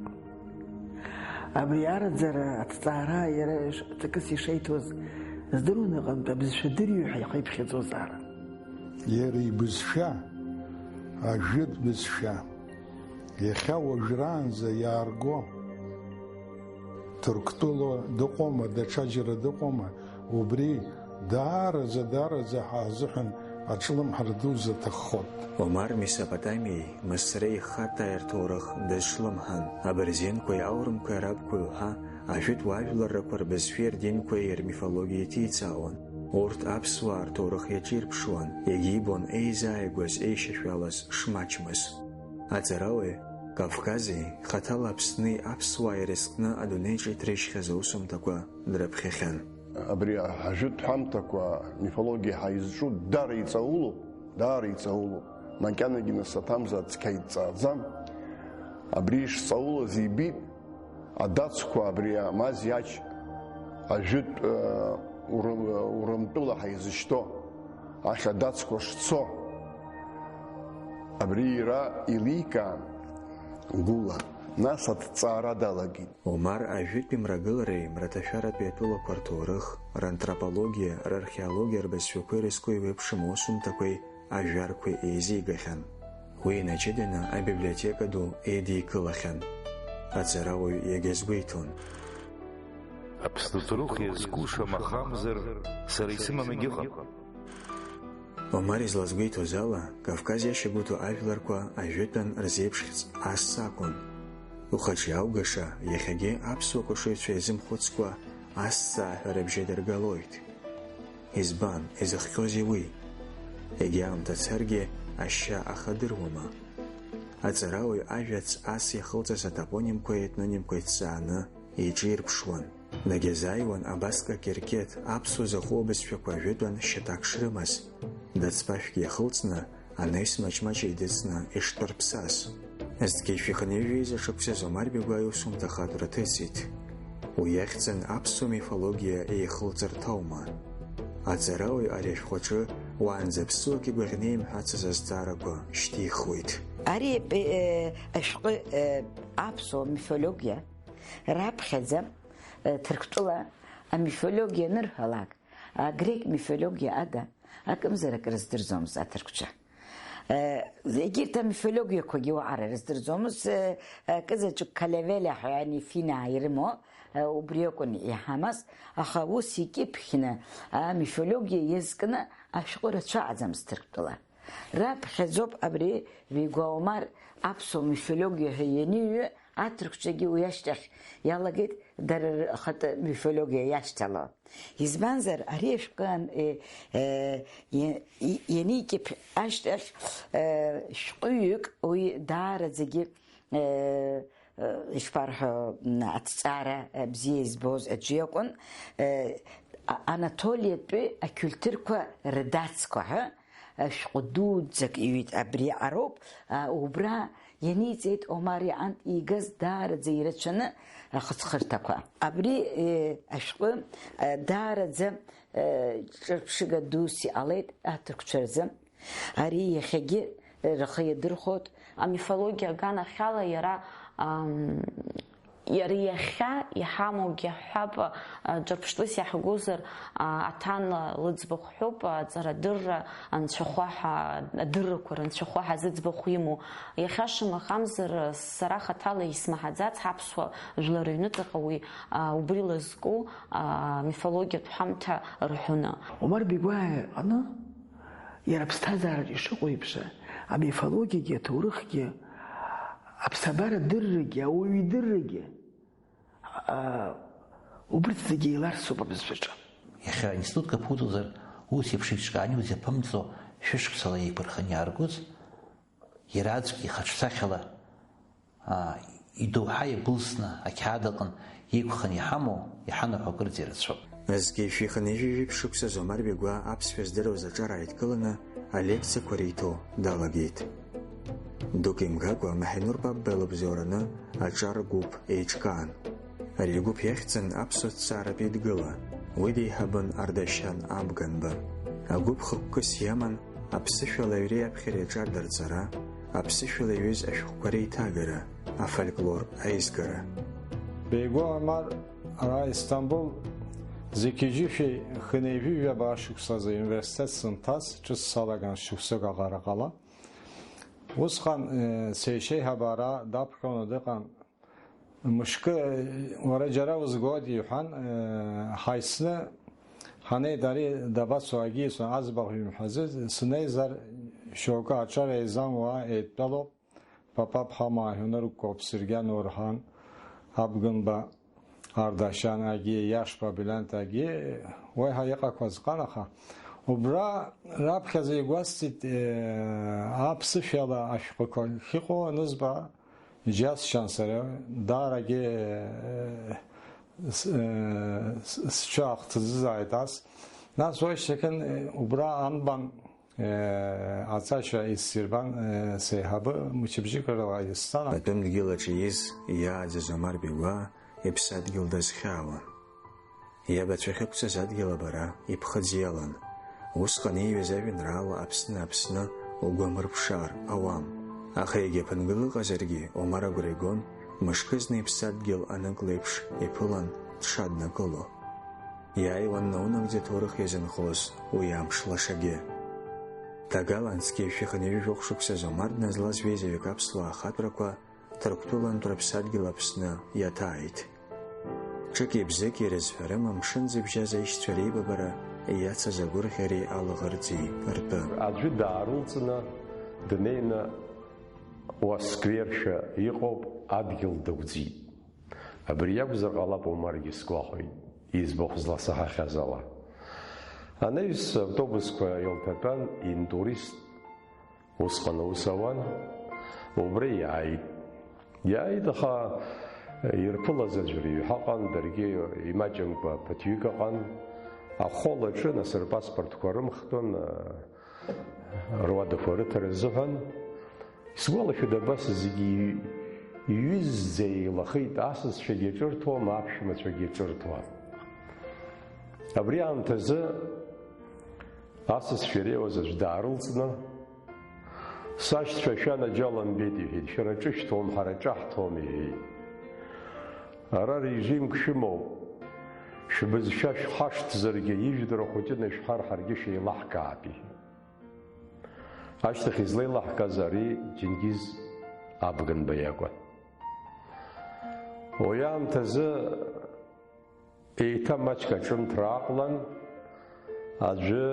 Абри араӡара, аҭҵаара иара ш-, ҵакыс ишеиҭоз здыруан аҟынтә, абызшәа дырҩы ҳәа ихы иԥхьаӡозаарын. Иара ибызшәа, ажәытә бызшәа, иахьа уажәраанӡа иаарго, Ҭырқәтәыла дыҟоума, даҽаџьара дыҟоума, убри даараӡа, даараӡа ҳазыҳәан аҿлымҳара ду заҭаххоит. Омар Месопотамиеи Мысреи ихаҭаа рҭоурых дазҿлымҳан, абырзенқәеи аурымқәеи арабқәеи уҳәа ажәытә уаажәларрақәа рбызшәеи рдинқәеи рмифологиеи ҭицаауан. Урҭ аԥсуаа рҭоурых иаҿирԥшуан, иагьибон еизааигәаз еишьашәалаз шмаҷмыз. Аҵарауаҩ, Кавкази, хаҭала Аԥсни аԥсуааи ирызкны адунеиҿы иҭрыжьхьаз аусумҭақәа дрыԥхьахьан. Абри ажәытә ҳәамҭақәа, мифологиа ҳәа изҿу даара иҵаулоуп, даара иҵаулоуп. Макьанагьы нас аҭамза цқьа иҵааӡам. Абри ишҵаулаз ибеит адацқәа, абри амаз иач ажәытә, э, урым-, урымтәыла ҳаизышьҭоу ахь адацқәа шцо. Абри иара иликаан Гәыла, нас аҭҵаара далагеит. Омар ажәытәи мрагылареи мраҭашәаратәи атәылақәа рҭоурых, рантропологиа, рархеологиа рбызшәақәеи рызку еиуеиԥшым аусумҭақәеи ажәарқәеи еизигахьан. Уи инаҷыданы абиблиотека ду еидикылахьан. Аҵарауаҩ иагьазгәеиҭон. Аԥсны ҭоурых иазку шамахамзар, сара исымам егьыҟам. Омар излазгәеиҭоз ала, Кавказ иашьагәыҭу ажәларқәа ажәытәан рзеиԥшхьц ас акәын. Ухаҿы иааугаша, иахьагьы аԥсуа кәашаҩцәа иазымхәыцкәа ас ҳәа рыбжьадыргалоит. Избан, изыхҟьозеи уи? Егьа аамҭа царгьы ашьа ахадыруама? Аҵарауаҩ ажәац ас иахылҵыз атопонимқәеи аетнонимқәеи ҭҵааны иҿирԥшуан. Дагьазааиуан абаск акьыркьыҭ аԥсуа захәо абызшәақәа ажәытәан шьаҭак шрымаз. Дац ԥашәк иахылҵны, анаҩс маҷ-маҷ еидыҵны иштәырԥсаз. Зқьи жәшәи хынҩажәи жәеиза шықәсаз Омар Беигәа иусумҭа хатәра ҭыҵит. Уи иахьӡын аԥсуа мифологиа еихылҵырҭа аума? Аҵарауаҩ ари ашәҟәаҿы уаанӡа аԥсуак игәаӷьны имҳәацыз азҵаарақәа шьҭихуеит. Ари, э, ашәҟәы, э, аԥсуа мифологиа раԥхьаӡа, э, Ҭырқәтәыла амифологиа анырҳәалак, агрек мифологиа ада акымзарак рыздырӡомызт аҭырқәцәа. Э, егьырҭ амифологиақәагьы уаҟара ирыздырӡомызт, э, акызаҵәык Калевелиа ҳәа ани Финаа ирымоу, э, убри акәын иҳамаз, аха ус икьыԥхьны амифологиа иазкны ашәҟәы рацәаӡамызт Ҭырқәтәыла. Раԥхьаӡоуп абри Беигәа Омар аԥсуа мифологиа ҳәа ианиҩы, аҭырқәцәагьы уи ашьҭахь иалагеит дара рхатәы мифологиа иашьҭало. Избанзар, ари ашәҟәы ан-, е, е, е, и-, ианикьыԥхь ашьҭахь, е, шәҟәыҩҩык уи даараӡагьы, е, е, ишԥарҳәо, м, аҭҵаара, е, бзиа избоз аӡәы иакәын, е, а-, Анатолиатәи ақьулҭырқәа рдацқәа ҳәа, ашәҟәы дуӡӡак иҩит, абри аҟароуп, а, убра ианиҵеит Омар иҟынтә иигаз даараӡа ирацәаны ахыҵхырҭақәа. Абри, э, ашәҟәы, э, даараӡа, э, ҿырԥшыга дус иҟалеит аҭырқәцәа рзы. Ари иахьагьы, э, рхы иадырхәоит. Амифологиа аганахьала иара, ам, Иара иахьа иҳамоугьы ҳҳәап, а, ҿырԥштәыс иаҳгозар, а, Аҭана лыӡбахә ҳәоуп, аҵарадырра анцәахәы ҳәа, адыррақәа рынцәахәы ҳәа зыӡбахә имоу. Иахьа шамахамзар, сара хаҭала исмаҳаӡац ҳаԥсуа жәлар рыҩныҵаҟа уи, а, убри лызку, а, мифологиатә ҳәамҭа рҳәоны. Омар Беигәаа иҟны, иара аԥсҭазаараҿ ишыҟоу еиԥш, амифологиагьы, аҭоурыхгьы, аԥсабарадыррагьы, ауаҩидыррагьы, аа, убырҭ зегьы еиларсуп абызшәаҿы. Иахьа аинститутк аԥуҵозар, ус еиԥш еиҿкааны иузаԥымҵо шәышықәсала еиқәырханы иааргоз, иара аӡәк ихаҿсахьала, аа, идоуҳа иагәылсны ақьаад аҟын иқәханы иҳамоу, иҳанаҳәо акырӡа ирацәоуп. Зқьи жәшәи хынҩажәи жәиԥшь шықәсазы Омар Беигәаа аԥсшәа здыруаз аҿар ааидкыланы алекциақәа риҭо далагеит. Дук имгакәа, Маҳинур Папба илыбзоураны аҿар гәыԥ еиҿкаан. Ари агәыԥ иахьӡын Аԥсуа ҭҵааратә еидгыла, уи деиҳабын Ардашьан Абганба. Агәыԥ хықәкыс иаман аԥсышәала аҩреи аԥхьареи аҿар дарҵара, аԥсышәала иҩыз ашәҟәқәа реиҭагара, афольклор аизгара. Беигәаа Омар ара Истамбул зқьи жәшәи хынҩажәи жәаба шықәсазы ауниверситет сынҭаз, ҿыц салаган шықәсык аҟара ҟала. Усҟан, э, сеишеиҳабы ара даԥхьоны дыҟан. Мышкы, э, уара џьара узгоит, иҳәан, э, ҳаицны ҳанеит, ари дабацо, агьиз аӡбахә имҳәаӡеит, снеизар шьоукы аҿар еизамуа еидтәалоуп. Папа ԥҳа Маҳинур Коԥсыргьан Орҳан, Абганба Ардашьан Агьи, Иашба Билант Агьи, уеиҳа иҟақәаз ҟан, аха убра раԥхьаӡа игәасҭеит, э, аԥсышәала ашәҟәқәа ахьыҟоу анызба, џьасшьан сара, даарагьы, э, с-, э, с-, сҽы ахҭзызааит ас. Нас уашьҭахьын, э, убра анбан Э, аҵәашәа иссирбан, э, сеиҳабы мчыбжьык рыла исцан. Атәым дгьылаҿ ииз, иааӡаз Омар Беигәаа иԥсадгьыл дазхьаауан. Иабацәа ахьықәҵаз адгьыл абара иԥхыӡ иалан. Усҟан ииҩыз ажәеинраала Аԥсны, Аԥсны, угәы амырԥшаар ауам. Аха егьа ԥынгыл ыҟазаргьы, Омар агәра игон, мышкызны иԥсадгьыл анык леиԥш иԥылан дшаднакыло. Иааиуан наунагӡа аҭоурых иазынхоз уи амш лашагьы. Ҭагалан зқьи жәшәи хынҩажәи жәохә шықәсазы Омар дназлаз ҩеизаҩык аԥсуаа ахатәрақәа Ҭырқәтәылантә рыԥсадгьыл Аԥсны иаҭааит. Ҿыки бзыки рызҳәа рыма мшын зыбжьаз аишьцәа реибабара иацыз агәырӷьареи алаӷырӡи ртәы. Аӡәы даарылҵны днеины уа сквершәа иҟоуп, адгьыл дагәӡит. Абри иакәзар ҟалап, Омаргьы сгәахәит, иӡбахә зласаҳахьаз ала. Анаҩс автобусқәа илҭатәан, интурист усҟан аус ауан, убра иааит. Иааит, аха ирԥылаз аӡәыр ҩҳаҟан, даргьы имаҷымкәа ԥыҭҩык ыҟан. Ахол аҿы, нас, рпаспортқәа рымхтәын, руадақәа рыҭара азыҳәан. Исгәалашәоит, абас зегьы иҩызӡа еилахеит, асасцәагьы ҿырҭуам, аԥшәмацәагьы ҿырҭуам. Абри аамҭазы асасцәа иреиуаз аӡә даарылҵны, "Сашьцәа, шәанаџьалымбеит," иҳәеит, "шәара ҿышәҭуам, ҳара ҿаҳҭуам," иҳәеит. "Ара режимк шәымоуп, шәбызшәа шәхашҭзаргьы, ижәдыра хәыҷы нышәҳәар, ҳаргьы шәеилаҳкаап," иҳәеит. Ашьҭахь излеилаҳкааз ари Џьенгиз Абганба иакәын. Уи аамҭазы еиҭа маҷк аҿымҭра ааҟалан, аӡәы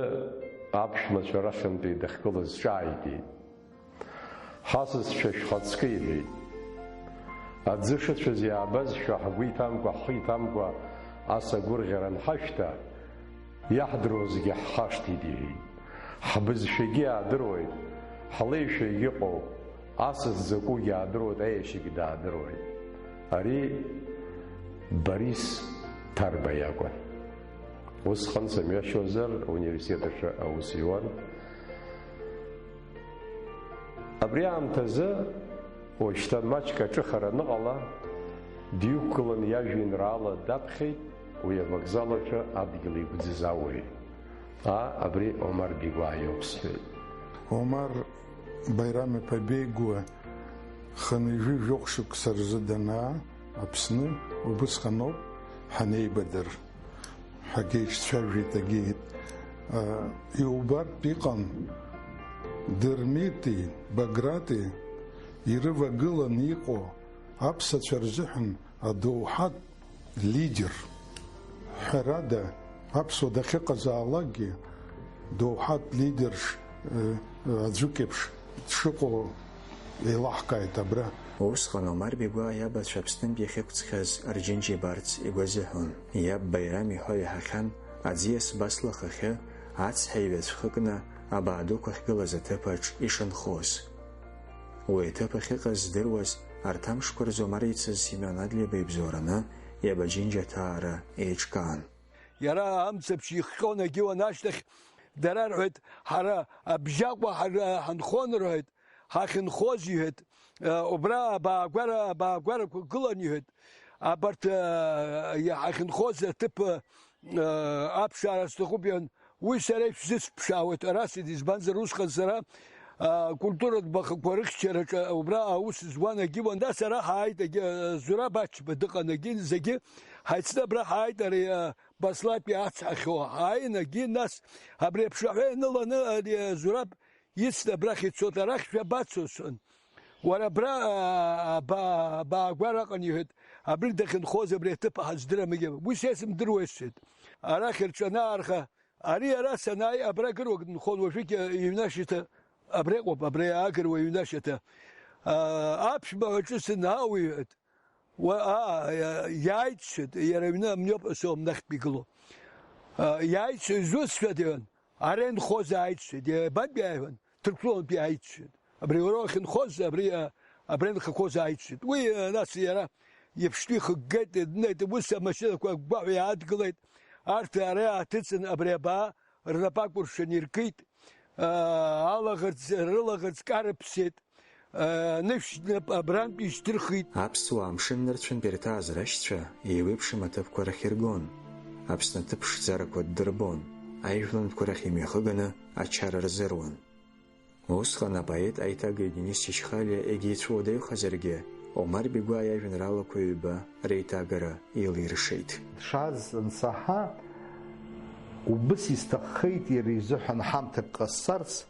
аԥшәмацәа рахьынтәи дахьгылаз ҿааиҭит. "Ҳасасцәа шәхаҵкы," иҳәеит. "Аӡы шыцәаз иаабазшәа, ҳгәы иҭамкәа, ҳхы иҭамкәа ас агәырӷьара анҳашәҭа, иаҳдыруазгьы ҳхашҭит," иҳәеит. "Ҳбызшәагьы аадыруеит, ҳлеишәагьы ыҟоуп, асас закәугьы аадыруеит, аиашьагьы даадыруеит." Ари Борис Ҭарба иакәын. Усҟан, сымҩашьозар, ауниверситет аҿы аус иуан. Абри аамҭазы, уажәшьҭа маҷк аҿыхара аныҟала, дҩықәгылан иажәеинраала даԥхьеит уи авокзал аҿы адгьыл игәӡыз ауаҩ. "Аа, абри Омар Беигәаа иоуп," сҳәеит. Омар Байрам-иԥа Беигәаа хынҩажәи жәохә шықәса рзы данаа, Аԥсны убысҟаноуп ҳанеибадыр, ҳагьеиҿцәажәеит, агьеит. Иубартә иҟан Дырмити Баграти ирывагыланы иҟоу аԥсацәа рзыҳәан адоуҳатә лидер. Ҳәарада, аԥсуа дахьыҟазаалакгьы доуҳатә лидерш, э, аӡәык еиԥш дшыҟоу еилаҳкааит абра. Усҟан Омар Бигәаа иабацәа Аԥснынтә иахьықәҵхьаз Арџьынџь ибарц игәазыҳәон. Иаб Баирам иҳәо иаҳахьан, аӡиас басла ахахьы ацҳа иҩацәхыкны абаа дуқәа ахьгылаз аҭыԥаҿ ишынхоз. Уи аҭыԥ ахьыҟаз здыруаз, арҭ амшқәа рзы Омар ицыз Семион Адлеиба ибзоураны иаб Аџьынџь аҭаара еиҿкаан. Иара амцаԥшь ихҟьон, егьиуан ашьҭахь, дара рҳәеит, ҳара Абжьаҟәа ҳара ҳанхон рҳәеит, ҳахьынхоз иҳәеит, э, убра абаагәара, абаагәарақәа гылан иҳәеит, абарҭ, э, ҳахьынхоз аҭыԥ, э, аԥшаара сҭахуп иҳәан, уи сара ишәзысԥшаауеит, арас, избанзар усҟан сара, э, культуратә бахақәа рыхьчараҿы убра аус зуан егьиуан, нас ара ҳааит, егьи, э, Зураб Ачба дыҟан, егьи зегьы ҳаицны абра ҳааит, ари, э, Баслатәи ацҳахьоу ааин, егьи нас абри аԥшаҳәа ианыланы, ари, э, Зураб ицны абрахь ицоит, арахь шәабацо, сҳәан. Уара абра, а, ба-, баагәараҟан, иҳәеит, абри дахьынхоз абри аҭыԥ ҳаздырам, егьи. Уи са исымдыруеи, сҳәеит. Арахь рҿанаарха, ари ара санааи, абра гыруак дынхон, уажәыгь, а, иҩнашьаҭа абра иҟоуп, абра агыруа иҩнашьаҭа. А, аԥшәма ҳәа ҿыцын, ау, иҳәеит. Уа, аа, иа-, иааит, сҳәеит, иара аҩны амниоп ҳәа соуам нахьтә игылоу. А, иааит, сҳәеит, изусҭцәада, иҳәан, ара инхоз ааит, сҳәеит, иабантәи ааи, иҳәан, Ҭырқәтәылантәи ааит, сҳәеит. Абри уара уахьынхоз, абри, а, абра инхақәоз ааит, сҳәеит. Уи, а, нас иара иԥштәы ихыггеит, днеит, ус амашьынақәа агәгәаҳәа иаадгылеит, арҭ ара иааҭыҵын, абри абаа рнапы акәыршан иркит, а, алаӷырӡ, рылаӷырӡ карыԥсеит. Нышә знап абрантә ишьҭырхит. Аԥсуаа амшын нырцәынтә ирҭааз рашьцәа еиуеиԥшым аҭыԥқәа рахь иргон. Аԥсны аҭыԥ ԥшӡарақәа ддырбон, аижәлантәқәа рахь имҩахыганы ачара рзыруан. Усҟан апоет аиҭагаҩ Денис Чачхалиа егьицәуадаҩхазаргьы, Омар Бигәаа иажәеинраалақәа ҩба реиҭагара илиршеит. Дшааз ансаҳа, убыс исҭаххеит иара изыҳәан ҳамҭак ҟасҵарц,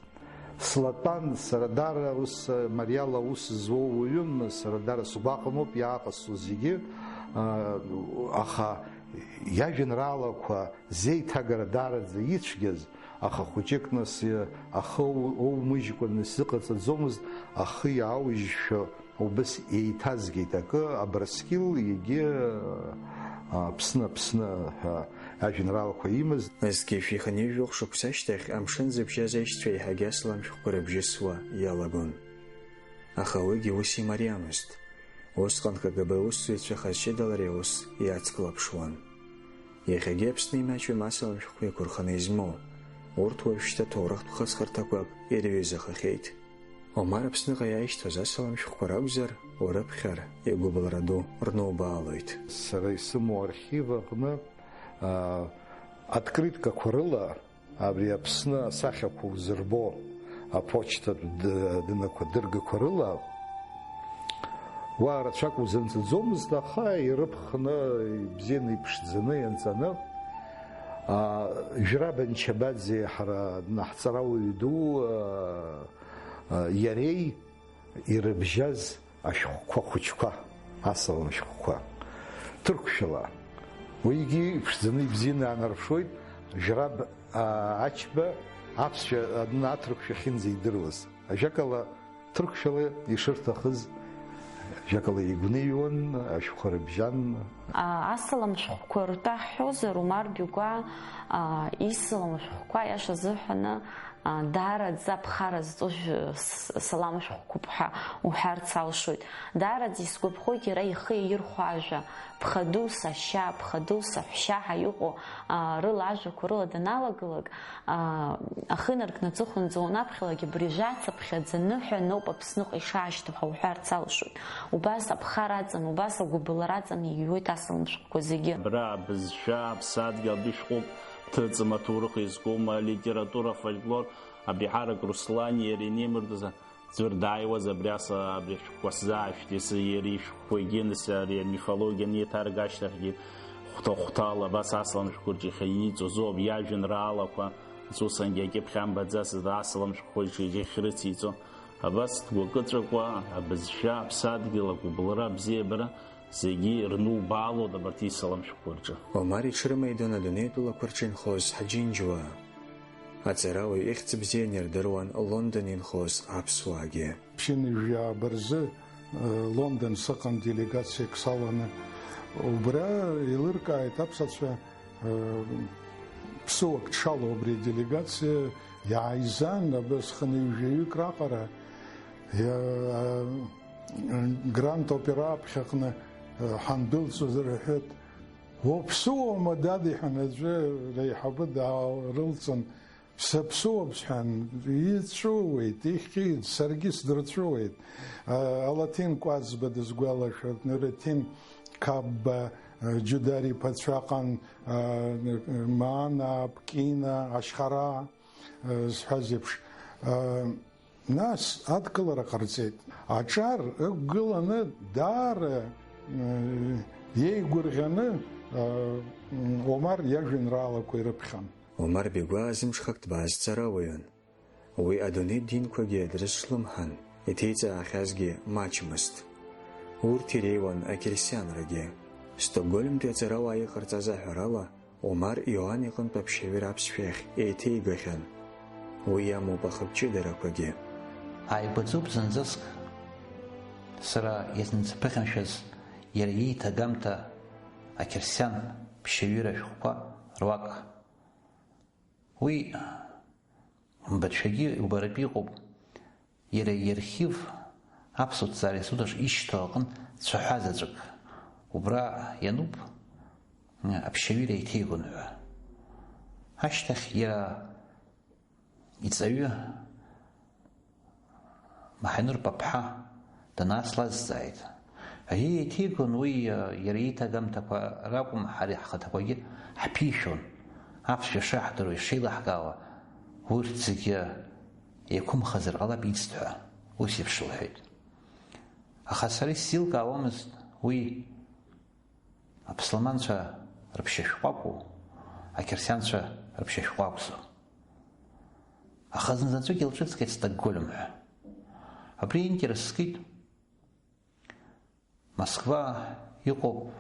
Слатәан, сара даара ус, мариала аус зуоу уаҩым, сара даара сгәаҟ амоуп иааҟасҵо зегьы, а, аха иажәеинраалақәа зеиҭагара даараӡа ицәгьаз, аха хәыҷык нас, ахы оу-, оумыжькәа исзыҟаҵаӡомызт, ахы иаауижьшәа убыс еиҭазгеит акы, Абрыскьыл егьи, а, Аԥсны, Аԥсны ҳәа ажәеинраалақәа имаз. Зқьи жәшәи хынҩажәи жәохә шықәса ашьҭахь амшын зыбжьаз аишьцәа еиҳагьы асалам шәҟәқәа рыбжьысуа иалагон. Аха уигьы ус имариамызт. Усҟан К Г Б аусзуҩцәа хаз ҷыдала ари аус иацклаԥшуан. Иахьагьы Аԥсны имаҷҩым асалам шәҟәқәа еиқәырханы измоу, урҭ уажәшьҭа ҭоурыхтә хысхырҭақәак ирҩызахахьеит. Омар Аԥсныҟа иааишьҭуаз асалам шәҟәқәа ракәзар, урыԥхьар, игәыбылра ду рнубаалоит. Сара исымоу архив аҟны, аа, открыткақәа рыла абри Аԥсны асахьақәа узырбо аԥочтатә д-, дынақәа дыргақәа рыла, уа рацәак узымҵаӡомызт, аха ирыԥхны, ибзианы, иԥшӡаны ианҵаны, аа, Жәраб Анчабаӡе ҳара днаҳҵарауаҩ ду, аа, иареи ирыбжьаз ашәҟәқәа хәыҷқәа, асалам шәҟәқәа, ҭырқәшәала. Уигьы иԥшӡаны ибзианы аанарԥшуеит, Жәраб, аа, Ачба аԥсшәа адны аҭырқәшәа ахьынӡаидыруаз. Ажәакала, ҭырқәшәала ишырҭахыз, ажәакала, игәныҩуан, ашәҟәқәа рыбжьан. А, асалам шәҟәқәа ртәы ҳҳәозар, Умар Гьугәа, а, исалам шәҟәқәа, иаша азыҳәаны, а, даараӡа аԥхара зҵоу шә-, с-, салам шәҟәқәоуп ҳәа уҳәарц алшоит. Даараӡа исгәаԥхоит иара ихы иаирхәо ажәа, ԥхадоу сашьа, ԥхадоу саҳәшьа ҳәа иҟоу, а, рыла ажәақәа рыла даналагалак, а, ахы инаркны аҵыхәанӡа уанаԥхьалак абри жәацыԥхьаӡа ныҳәа ноуп Аԥсныҟа ишаашьҭоу ҳәа уҳәарц алшоит. Убас аԥхара аҵан, убас агәыбылра аҵан иҩуеит асалам шәҟәқәа зегьы. Абра абызшәа аԥсадгьыл адәы шәҟәуп, ҭыҵым аҭоурых изкума, алитература, афольклор, абиҳарак Руслани иареи инеимырдоз Ӡәыр дааиуаз абри ас, абри ашәҟәқәа сзаашәҭи, сы-, иара ишәҟәқәагьы, нас, ари амифологиа анеиҭарга ашьҭахьгьы, хәҭа-хәҭала абас асалам шәҟәқәа рҿы иахьа ииҵоз ауп, иажәеинраалақәа, нас усҟангьы акьыԥхь амбаӡацызт асалам шәҟәқәа рҿы иахьрыциҵо. Абас дгәыкыҵәакуа, абызшәа, аԥсадгьыл, агәыбылра, абзиабара, зегьы ирнубаалон абарҭ исалам шәҟәқәа рҿы. Омар иҽрымеидон адунеитә лақәа рҿы инхоз ҳџьынџьуаа. Аҵарауаҩ ихьӡ бзианы ирдыруан Лондон инхоз аԥсуаагьы. Ԥшьынҩажәи ааба рзы, э, Лондон сыҟан делегациак саланы. Убра еилыркааит аԥсацәа, э, ԥсуак дшалоу абри аделегациа иааизан, абас хынҩажәаҩык раҟара, иа-, Гранд Опера аԥхьаҟны, э, ҳандәылҵуаз рҳәеит. Уаԥсыуоума, дад, иҳәан, аӡәы реиҳабы даарылҵын, саԥсыуоуп, сҳәан, иҵәыуеит, ихьит, саргьы сдырҵәыуеит. Э, алаҭин Кәаӡба дысгәалашәоит, Нуретин Қапба, э, Џьудари Ԥацәаҟан, э, Маана, Пкина, Ашьхараа, э, зҳәаз еиԥш. Э, Нас адкылара ҟарҵеит. Аҿар ықәгыланы даара, э, иеигәырӷьаны, э, Омар иажәеинраалақәа ирыԥхьан. Омар Бегәаа зымҽхак дбааз ҵарауаҩын. Уи адунеи динқәагьы дрызҿлымҳан, иҭеиҵаахьазгьы маҷмызт. Урҭ иреиуан ақьырсианрагьы. Стокгольмтәи аҵарауаа иҟарҵаз аҳәарала, Омар Иоан иҟынтә аԥшьаҩыра аԥсшәахь еиҭеигахьан. Уи иамоуп ахыԥ ҷыдарақәагьы. Ааигәаӡоуп зынӡаск сара изнасԥыхьамшәаз иара ииҭагамҭа ақьырсиан ԥшьаҩыра шәҟәқәа руак. Уи мбацәагьы убаратәы иҟоуп. Иара иархив аԥсуа ҭҵаареи асудаҿ ишьҭоу аҟынтә цәаҳәа заҵәык убра иануп, аԥшьаҩыра еиҭеигон ҳәа. Ашьҭахь иара иҵаҩы Маҳанур Паԥҳа данааслазҵааит. Аиеи, еиҭеигон уи, иара иҭагамҭақәа ракәым, ҳара ҳхаҭақәагьы ҳԥишәон. Аԥсшәа шаҳдыруа, ишеилаҳкаауа, урҭ зегьы еиқәымхазар ҟалап ицт ҳәа, ус еиԥш лҳәеит. Аха сара исзеилкаауамызт уи аԥсылманцәа рыԥшьа шәҟәы акәу, ақьырсианцәа рыԥшьа шәҟәы акәзу. Аха зынзаҵәык илҿыҵҟьеит Стокгольм ҳәа. Абри интересс скит. Москва иҟоуп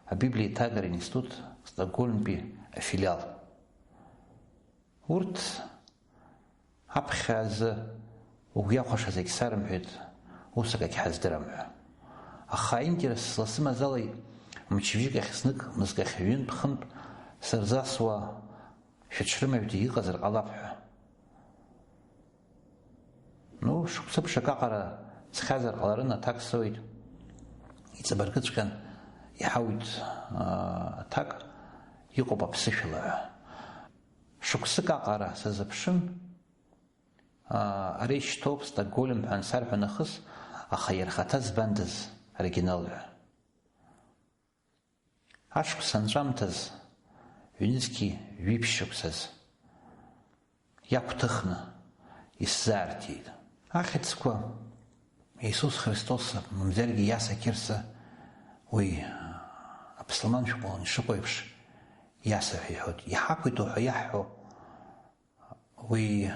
абиблиеиҭагара институт Стокгольмтәи афилиал. Урҭ аԥхьа азы угәы иахәаша зегь сарымҳәеит, ус акагь ҳаздырам ҳәа. Аха аинтерес ласымазалеит, мчыбжьык ахь знык, мызкахь ҩынтә-хынтә сырзасуа шәыҽрымаҩ иҟазар ҟалап ҳәа. Ну, шықәсыԥшак аҟара ҵхьазар ҟаларын, аҭак соуит. Иҵабыргыҵәҟьан иҳауит, аа, аҭак, иҟоуп аԥсышәала ҳәа. Шықәсык аҟара сазыԥшын, аа, ара ишьҭоуп Стокгольм ҳәа ансарҳәа нахыс, аха иара ихаҭа збандаз оригинал ҳәа. Ашықәс анҵәамҭаз, ҩнызқьи жәиԥшьшықәсаз иақәҭыхны исзаарҭеит. Ахьӡқәа Иисус Христос, мамзаргьы Иаса Қьырса, уи аԥсылман шәҟәы ишыҟоу еиԥш, Иаса ҳәа иҳәоит. Иҳақәиҭу ҳәа иаҳҳәо, уи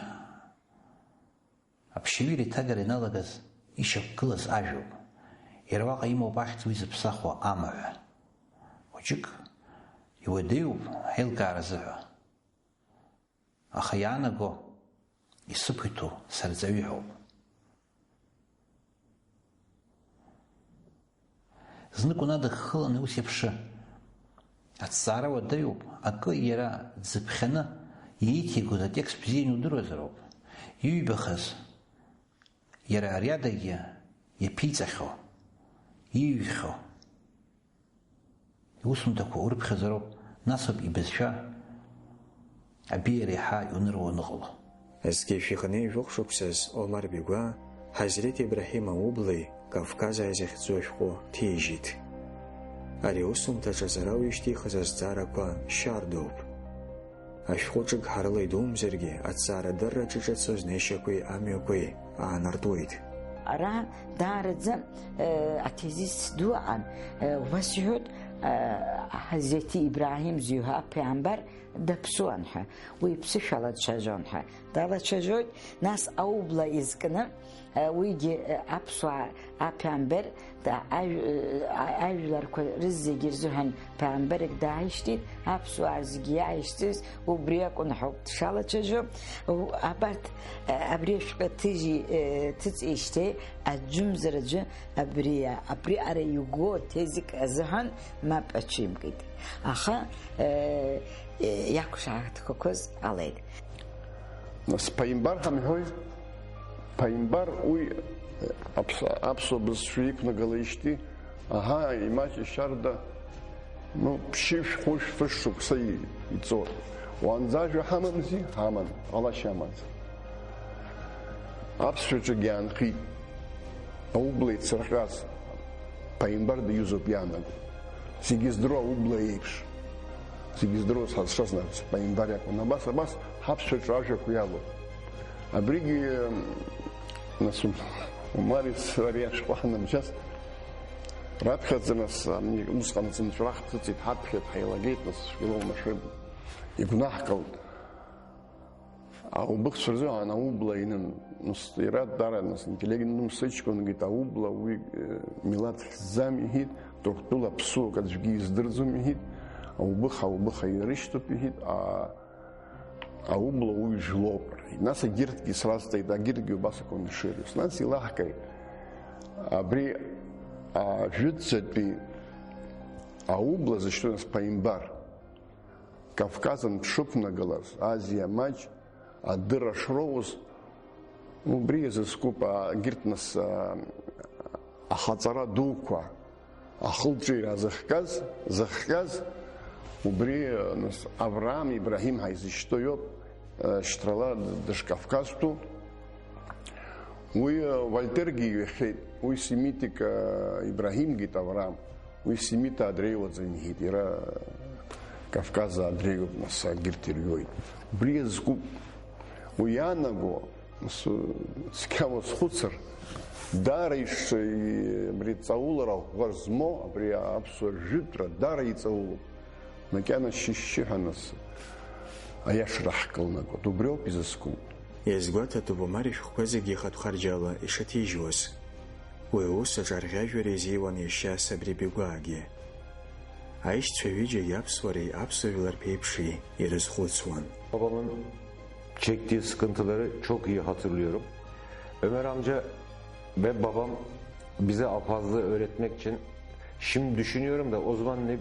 аԥшьаҩыра иҭагара ианалагаз ишьақәгылаз ажәоуп. Иара уаҟа имоуп ахьӡ уи зыԥсахуа амаҳә. Хәыҷык иуадаҩуп аилкаара азыҳәа. Аха иаанаго исықәиҭу сарҵаҩы ҳәоуп. Знык унадыххыланы ус иаԥшы. Аҭҵаара уадаҩуп, акы иара дзыԥхьаны ииҭигоз атекст бзианы иудыруазароуп. Иҩбахаз, иара ари адагьы иаԥиҵахьоу, ииҩхьоу. Иусумҭақәа урыԥхьозароуп, насоуп ибызшәа абиа реиҳа иуныруа уныҟало. Зқьи жәшәи хынҩажәи жәохә шықәсаз Омар Бегәа Ҳазреҭ Ибраҳим Аублеи Кавказ ааи захьӡу ашәҟәы ҭижьит. Ари аусумҭаҿы аҵарауаҩ ишьҭихыз азҵаарақәа шьардоуп. Ашәҟәыҿыгҳарыла идумзаргьы, аҭҵаарадырраҿы иҿыцу знеишьақәеи амҩақәеи аанартуеит. Ара даараӡа, э, атезис ду аҟан, э, уасҳәоит, э, Ҳазети Ибраҳим зиуҳәа аԥеамбар даԥсуан ҳәа, уи ԥсышәала дцәажәон ҳәа далацәажәоит, нас аубла изкны, э, уигьы, э, аԥсуаа аԥеамбар, да, ажә-, э, а-, ажәларқәа рызегьы рзыҳәан ԥеамбарк дааишьҭит, аԥсуаа зегьы иааишьҭыз убри акәын ҳәа дшалацәажәо, у-, абарҭ, э, абри ашәҟәы ҭыжьи, э, ҭыҵижьҭеи аӡәымзар аӡәы абри, абри ара иуго ҭезик азыҳәан мап ацәимкит. Аха, э, э, иақәшаҳаҭхақәаз ҟалеит. Нас ԥаимбар ҳамҳәои? Ԥаимбар уи аԥс-, аԥсуа бызшәа иқәнагалеижьҭеи, аҳа, имаҷ ишьарда, ну, ԥшьышә, хәышә, фышықәса и-, иҵоит. Уанӡа ажәа ҳамамзи? Ҳаман, ҟалашьа амаӡам. Аԥсшәаҿгьы иаанхеит, аублеи цырҟьас, ԥаимбар диҩызоуп иаанаго. Зегьы здыруа аубла еиԥш. Зегьы здыруаз ҳазшаз нас, ԥаимбар иакәын. Абас, абас, ҳаԥсшәаҿы ажәақәа иалоуп. Абригьы, нас, Умари сареи ашәҟәы ҳаныбжьаз, раԥхьаӡа, нас, ами, усҟан ҵынҵәара ҳҭыҵит, ҳаԥхьеит, ҳаилагеит, нас, шәгәыла умашәа игәнаҳкылт. Аубыхцәа рзыҳәан аубла инын, нас, иара дара, нас, интеллигент, ну, сыҷкәынгьы аубла уи, э, милаҭ хьӡӡам иҳәит, Ҭырқәтәыла аԥсуак аӡәгьы издырӡом иҳәит, аубыха, аубыха ирышьҭоуп иҳәит, а, аубла уи жәлоуп рҳәеит. Нас егьырҭгьы сразҵеит, егьырҭгьы убас акәын ишырҳәоз. Нас илаҳкааит, абри ажәытәӡатәи аубла зышьҭоу, нас, ԥаимбар. Кавказан дшықәнагалаз, Азиа маҷ адырра шроуз, убри иазыскуп, а, егьырҭ, нас, а, ахаҵара дуқәа, ахылҿиара зыхҟьаз, зыхҟьаз, убри, а, нас, Авраам Ибраҳим ҳәа изышьҭоу иоуп, а, шьҭрала дышкавказтәу. Уи, а, Вольтергьы иҩхьеит, уи семитик, а, Ибраҳимгьы Авраам. Уи семиҭаа дреиуаӡам иҳәеит, иара Кавказаа дреиуоуп, нас акгьы рҭирҩуеит. Убри иазкуп. Уи иаанаго, нас, цқьа уазхәыцыр, даара ишша, абри ҵаулара ӷәӷәа змоу, абри аԥсуа жәытәра даара иҵаулоуп. Макьана шьышьшьыҳәа, нас, аиашара ҳкылнагоит. Убриоуп изызку. Иазгәаҭатәуп Омар ишәҟәқәа зегьы ихатә харџьала ишаҭижьуаз. Уи аус аҿы арӷьажәҩара изиуан иашьа Сабри Бигәаагьы. Аишьцәа ҩыџьагьы аԥсуареи аԥсуа жәлар ԥеиԥши ирызхәыцуан. Babamın çektiği sıkıntıları çok iyi hatırlıyorum. Ömer amca ve babam bize Apazlığı öğretmek için şimdi düşünüyorum da o zaman ne,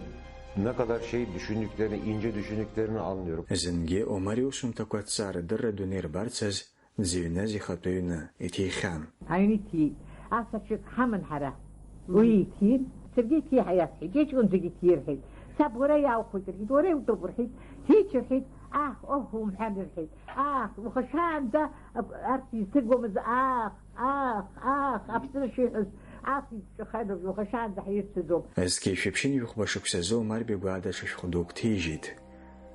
ne kadar şey düşündüklerini, ince düşündüklerini anlıyorum. Зынгьы Омар иусумҭақәа аҭҵаарадырра адунеи рбарцаз дзыҩназ ихатәы ҩны иҭихьан. Аҩны иҭиит. Ас аҽык ҳаман ҳара. Уи иҭиит. Саргьы иҭиҳәа иасҳәеит. Иҷкәынцәагьы иҭирҳәеит. Саб уара иаухәеит рҳәеит, уара иутәуп рҳәеит. Ҳич рҳәеит. Аҳ, оҳ, умҳәан рҳәеит. Аҳ, уаха шаанӡа арҭ изҭыргомызт, аҳ, аҳ, аҳ, аԥсра шиҳәоз, аҳ изҿахадоуп, уаха шаанӡа ҳирцәаӡом. Зқьи жәшәи ԥшьынҩажәи хәба шықәсазы Омар Бигәаа даҽа шәҟәы дук ҭижьит.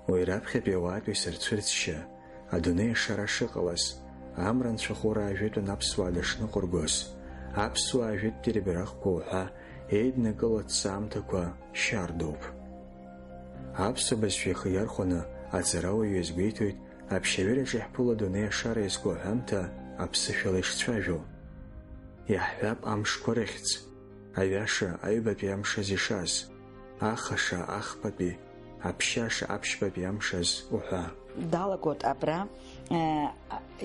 Уи раԥхьатәи ауаатәыҩса рцәырҵшьа, адунеи ашара шыҟалаз, амра анцәахәыра ажәытәан аԥсуаа дышныҟәыргоз, аԥсуаа жәытәтәи рбираҟқәа уҳәа еиднакыло аҭҵаамҭақәа шьардоуп. Аԥсуа бызшәа ихы иархәаны аҵарауаҩы иазгәеиҭоит, аԥшьаҩыраҿы иаҳԥыло адунеи ашара иазку аҳәамҭа аԥсышәала ишцәажәо. Иаҳҳәап амшқәа рыхьӡ, аҩаша аҩбатәи амш азы ишаз, ахаша ахԥатәи, аԥшьаша аԥшьбатәи амш азы уҳәа. Далагоит абра, э,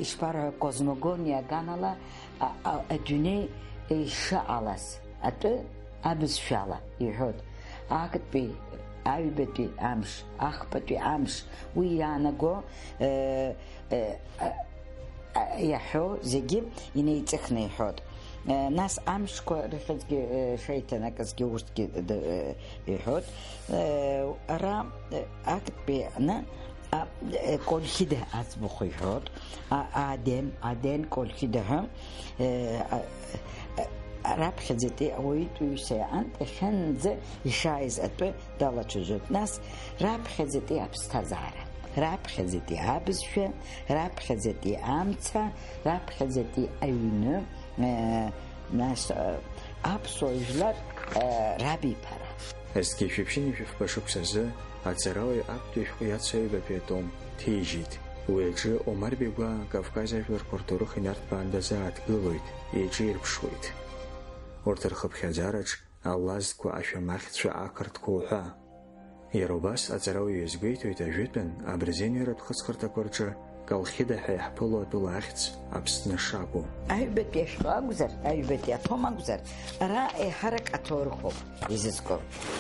ишԥарҳәа, космогониа аганала, а, а, адунеи ишыҟалаз атәы абызшәала иҳәоит. Актәи, аҩбатәи амш, ахԥатәи амш, уи иаанаго, э, э, а, а, иаҳәо зегьы инеиҵыхны иҳәоит. Э, нас амшқәа рыхьӡгьы, э, шеиҭанакызгьы урҭгьы д-, э, иҳәоит. Э, ара, э, актәи аҟны, а, э, Колхида аӡбахә иҳәоит. А, Адем, Аден Колхида ҳәа, э, а, а, раԥхьаӡатәи ауаҩытәыҩса иҟынтә иахьынӡа ишааиз атәы далацәажәоит. Нас раԥхьаӡатәи аԥсҭазаара. Раԥхьаӡатәи абызшәа, раԥхьаӡатәи амца, раԥхьаӡатәи аҩны, э, нас, э, аԥсуа жәлар, э, рабиԥара. Зқьи жәшәи ԥшьынҩажәи фба шықәсазы аҵарауаҩ актәи ашәҟәы иацу аҩбатәи атом ҭижьит. Уи аҿы Омар Бегәаа Кавказ ажәларқәа рҭоурых инарҭбааны дазааҭгылоит, еиҿирԥшуеит. Урҭ рхыԥхьаӡараҿ алазқәа, ашәамахьцәа, ақырҭқәа уҳәа. Иара убас аҵарауаҩ иазгәеиҭоит ажәытәан абырзенҩратә хыҵхырҭақәа рҿы Колхида ҳәа иаҳԥыло атәыла ахьӡ Аԥсны шакәу. Аҩбатәи ашәҟәы акәзар, аҩбатәи атом акәзар, ара еиҳарак аҭоурыхоуп изызку.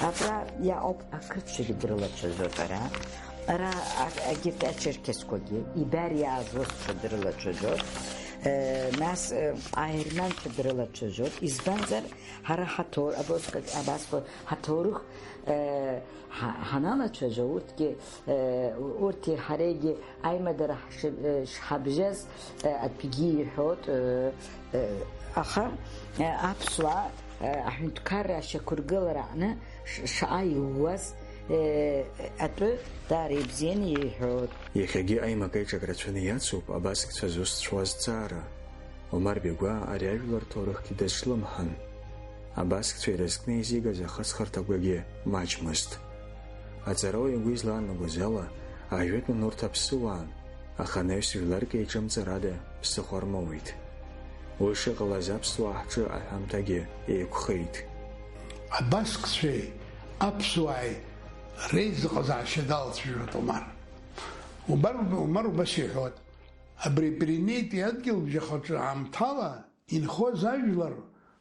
Абра иаауп ақырҭцәагьы дрылацәажәоит ара. Ара а-, агьырҭ ачерқьесқәагьы, ибар иааз усқәа дрылацәажәоит. Э, нас, э, аерманцәа дрылацәажәоит. Избанзар, ҳара ҳаҭоу-, абасҟак-, абасҟак ҳаҭоурых, э, ҳа-, ҳаналацәажәо, урҭгьы, э, урҭи ҳареигьы аимадара ҳши-, э, шҳабжьаз, э, атәгьы иҳәоит, э, э, аха, э, аԥсуаа, э, аҳәынҭқарра ашьақәыргылара аҟны ш-, шаҟа иууаз, э, атәы даара ибзианы иҳәоит. Иахьагьы аимак-аиҿак рацәаны иацуп абазкцәа зусҭцәоу азҵаара. Омар Бегәаа ари ажәлар ҭоурыхгьы дазҿлымҳан. Абазкцәа ирызкны изигаз ахыҵхырҭақәагьы маҷмызт. Аҵарауаҩ игәы излаанагоз ала, ажәытәан урҭ аԥсыуаан, аха анаҩс жәларк еиҿымҵарада ԥсыхәа рмоуит. Уи шыҟалаз аԥсуаа ҳҿы аҳәамҭагьы еиқәхеит. Абазкцәеи аԥсуааи реизыҟазаашьа далацәажәоит Омар. Убар, Омар убас иҳәоит, абри Пиренеитәи адгьылбжьахаҿы аамҭала инхоз ажәлар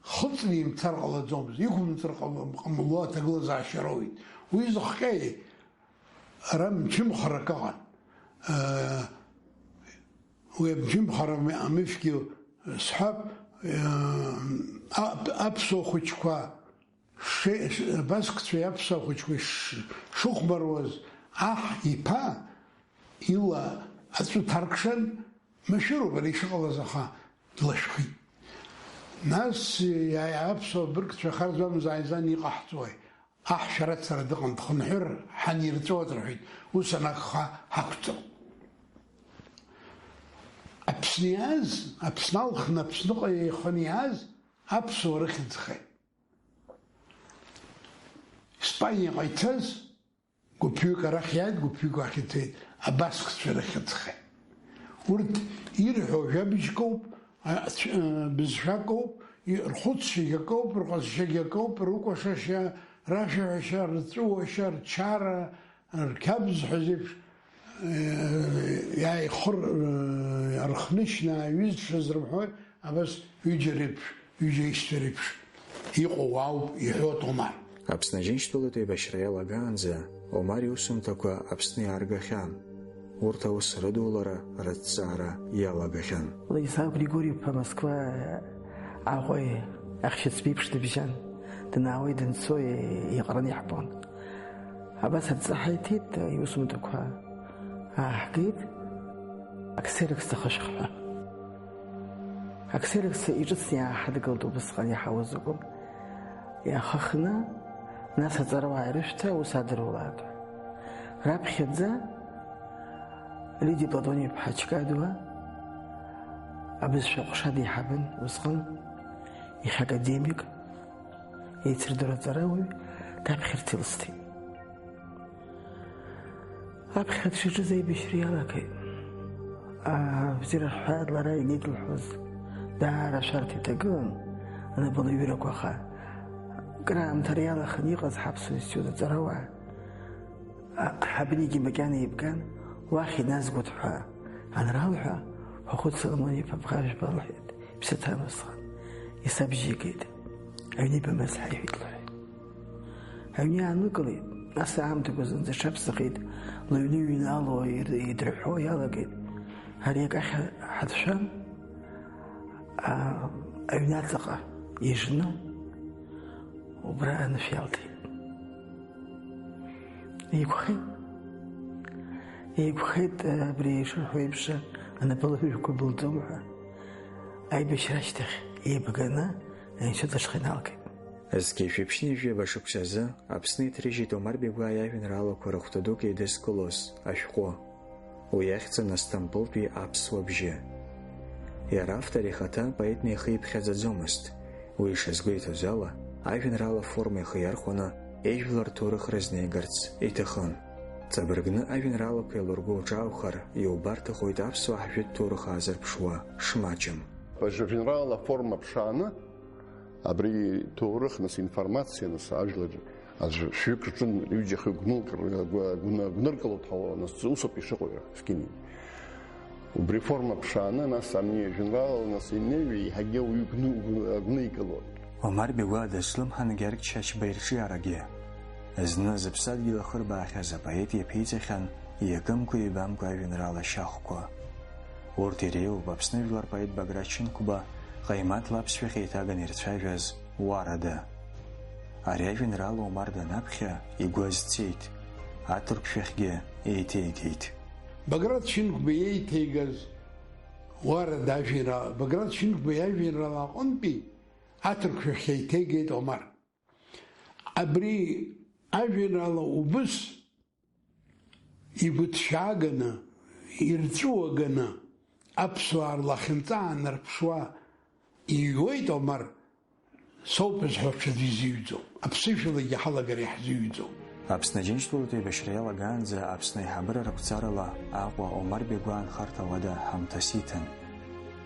хыҵны имцар ҟалаӡомызт, иқәымҵыр ҟам-, ҟамло аҭагылазаашьа роуит. Уи зыхҟьеи? Ара мчымхарак ыҟан. Э, уи амчымхара ами-, амышәгьы сҳәап, э, ап-, аԥсуа хәыҷқәа ши-, ш-, абазкцәеи аԥсуа хәыҷқәеи ш-, шыхәмаруаз аҳ иԥа ила аҵәы ҭаркшан, машәыруп ари ишыҟалаз, аха длашәхит. Нас, иа-, аԥсуа быргцәа хар змамыз ааизан иҟаҳҵои? Аҳ шәарацара дыҟан, дхынҳәыр, ҳанирҵәоит, рҳәеит, ус анакәха, ҳақәҵоуп. Аԥсны иааз, Аԥсны алхны Аԥсныҟа еиханы иааз аԥсуаа рыхьӡхеит. Испаниаҟа ицаз гәыԥҩык арахь иааит, гәыԥҩык уахь ицеит, абазкцәа рыхьӡхеит. Урҭ ирҳәо жәабжьк ауп, а, цә-, а, бызшәак ауп, и-, рхәыцшьагь акоуп, рҟазшьагь акоуп, рыкәашашьа, рашәаҳәашьа, рҵәыуашьа, рчара, рқьабз ҳәа зеиԥш, э, иааихыр-, э, рхнышьна аҩызцәа зрымҳәои, абас ҩыџьа реиԥш, ҩыџьа аишьцәа реиԥш иҟоу ауп иҳәоит Омар. Аԥсны Аџьынџьтәылатә еибашьра иалагаанӡа Омар иусумҭақәа Аԥсны иааргахьан. Урҭ аус рыдулара, рыҭҵаара иалагахьан. Владислав Григорьев-иԥа Москва Аҟәеи ахьшьыцба еиԥш дыбжьан, данаауеи данцои иҟараны иаҳбон. Абас адҵа ҳаиҭеит иусумҭақәа ааҳгеит, аксерокс ахышәх ҳәа. Аксерокс иҿыцны иааҳадгылт, убысҟан иаҳауаз акәын. Иаахыхны, нас аҵарауаа ирышәҭа аус адырулааит ҳәа. Раԥхьаӡа Лидиа Платон-иԥҳа Чкадуа абызшәа ҟәша деиҳабын усҟан, иахьа академик, еицырдыруа аҵарауаҩ, даԥхьарц илысҭеит. Аԥхьарц шаҿыз аибашьра иалагеит. Абзиара ҳҳәааит, лара ианидылҳәоз даара ашәарҭа иҭагылан, анапылаҩырақәа, аха краамҭа иалаханы иҟаз ҳаԥсуа институт аҵарауаа, а, ҳабнигьы макьана еибган, уахь иназгоит ҳәа анралҳәа, Хәахәыт Соломон-иԥа Бӷажәба лҳәеит, иԥсы ҭан усҟан, исабжьеигеит, аҩны ибымаз ҳаиҳәеит лҳәеит. Аҩны иаанылкылеит, нас аамҭақәа зынӡа иҽаԥсахеит, лыҩны иҩнало ир-, идырҳәо иалагеит. Ари акахь ҳацәшәан, а, аҩны аҵаҟа ижны, убра анышә иалҭеит. Еиқәхеит. Еиқәхеит, абри ишырҳәо еиԥш, анапылаҩырқәа былӡом ҳәа. Аибашьра ашьҭахь еибганы аинститут ашҟа иналгеит. Зқьи жәшәи ԥшьынҩажәи жәаба шықәсазы Аԥсны иҭрыжьит Омар Бегәаа иажәеинраалақәа рыхәҭа дук еидызкылоз ашәҟәы. Уи иахьӡын Асҭампылтәи аԥсуа бжьы. Иара автор ихаҭа апоет неихиԥхьаӡаӡомызт. Уи ишазгәеиҭоз ала, ажәеинраала аформа ихы иархәаны ижәлар рҭоурых рызнеигарц иҭахын. Ҵабыргны ажәеинраалақәа еилурго уҿаухар, иубарҭахоит аԥсуаа ҳжәытә ҭоурых аазырԥшуа шмаҷым. Ажәеинраала аформа ԥшааны, абри ҭоурых, нас, информациа, нас, ажәлар аӡә шәҩык рҿын, ҩыџьа хҩык гәнылкыр-, гәы-, гәны-, гәныркылоит ҳәа, нас, усоуп ишыҟоу, иара, скини. Убри аформа ԥшааны, нас, ани ажәеинраала, нас, инеиуа еиҳагьы ауаҩы гәны-, гәны-, гәникылоит. Омар Бегәа дазҿлымҳан Гьаргь Чачба ирҿиарагьы. Зны зыԥсадгьыл ахырбаахьаз апоет иаԥиҵахьан иакымкәа-ҩбамкәа ажәеинраала шьахәқәа. Урҭ иреиуоуп Аԥсны жәлар поет Баграт Шьынқәба, Ҟаимаҭла аԥсшәахь еиҭаганы ирцәажәаз Уарада. Ари ажәеинраала Омар данаԥхьа, игәы азцеит, аҭырқәшәахьгьы еиҭеигеит. Баграт Шьынқәба иеиҭеигаз Уарада ажәеинраала, Баграт Шьынқәба иажәеинраала аҟынтәи аҭырқәшәахь еиҭеигеит Омар. Абри ажәеинраала убыс игәыҭшьааганы, ирҵәыуаганы, аԥсуаа рлахьынҵа аанарԥшуа иҩуеит, Омар, соуп зҳәо аҽаӡәы изыҩӡом, аԥсышәалагьы ҳалагара иаҳзыҩӡом. Аԥсны Аџьынџьтәылатә еибашьра иалагаанӡа Аԥсны аиҳабыра рықәҵарала Аҟәа Омар Бегәаа анхарҭа уада ҳамҭас иҭан.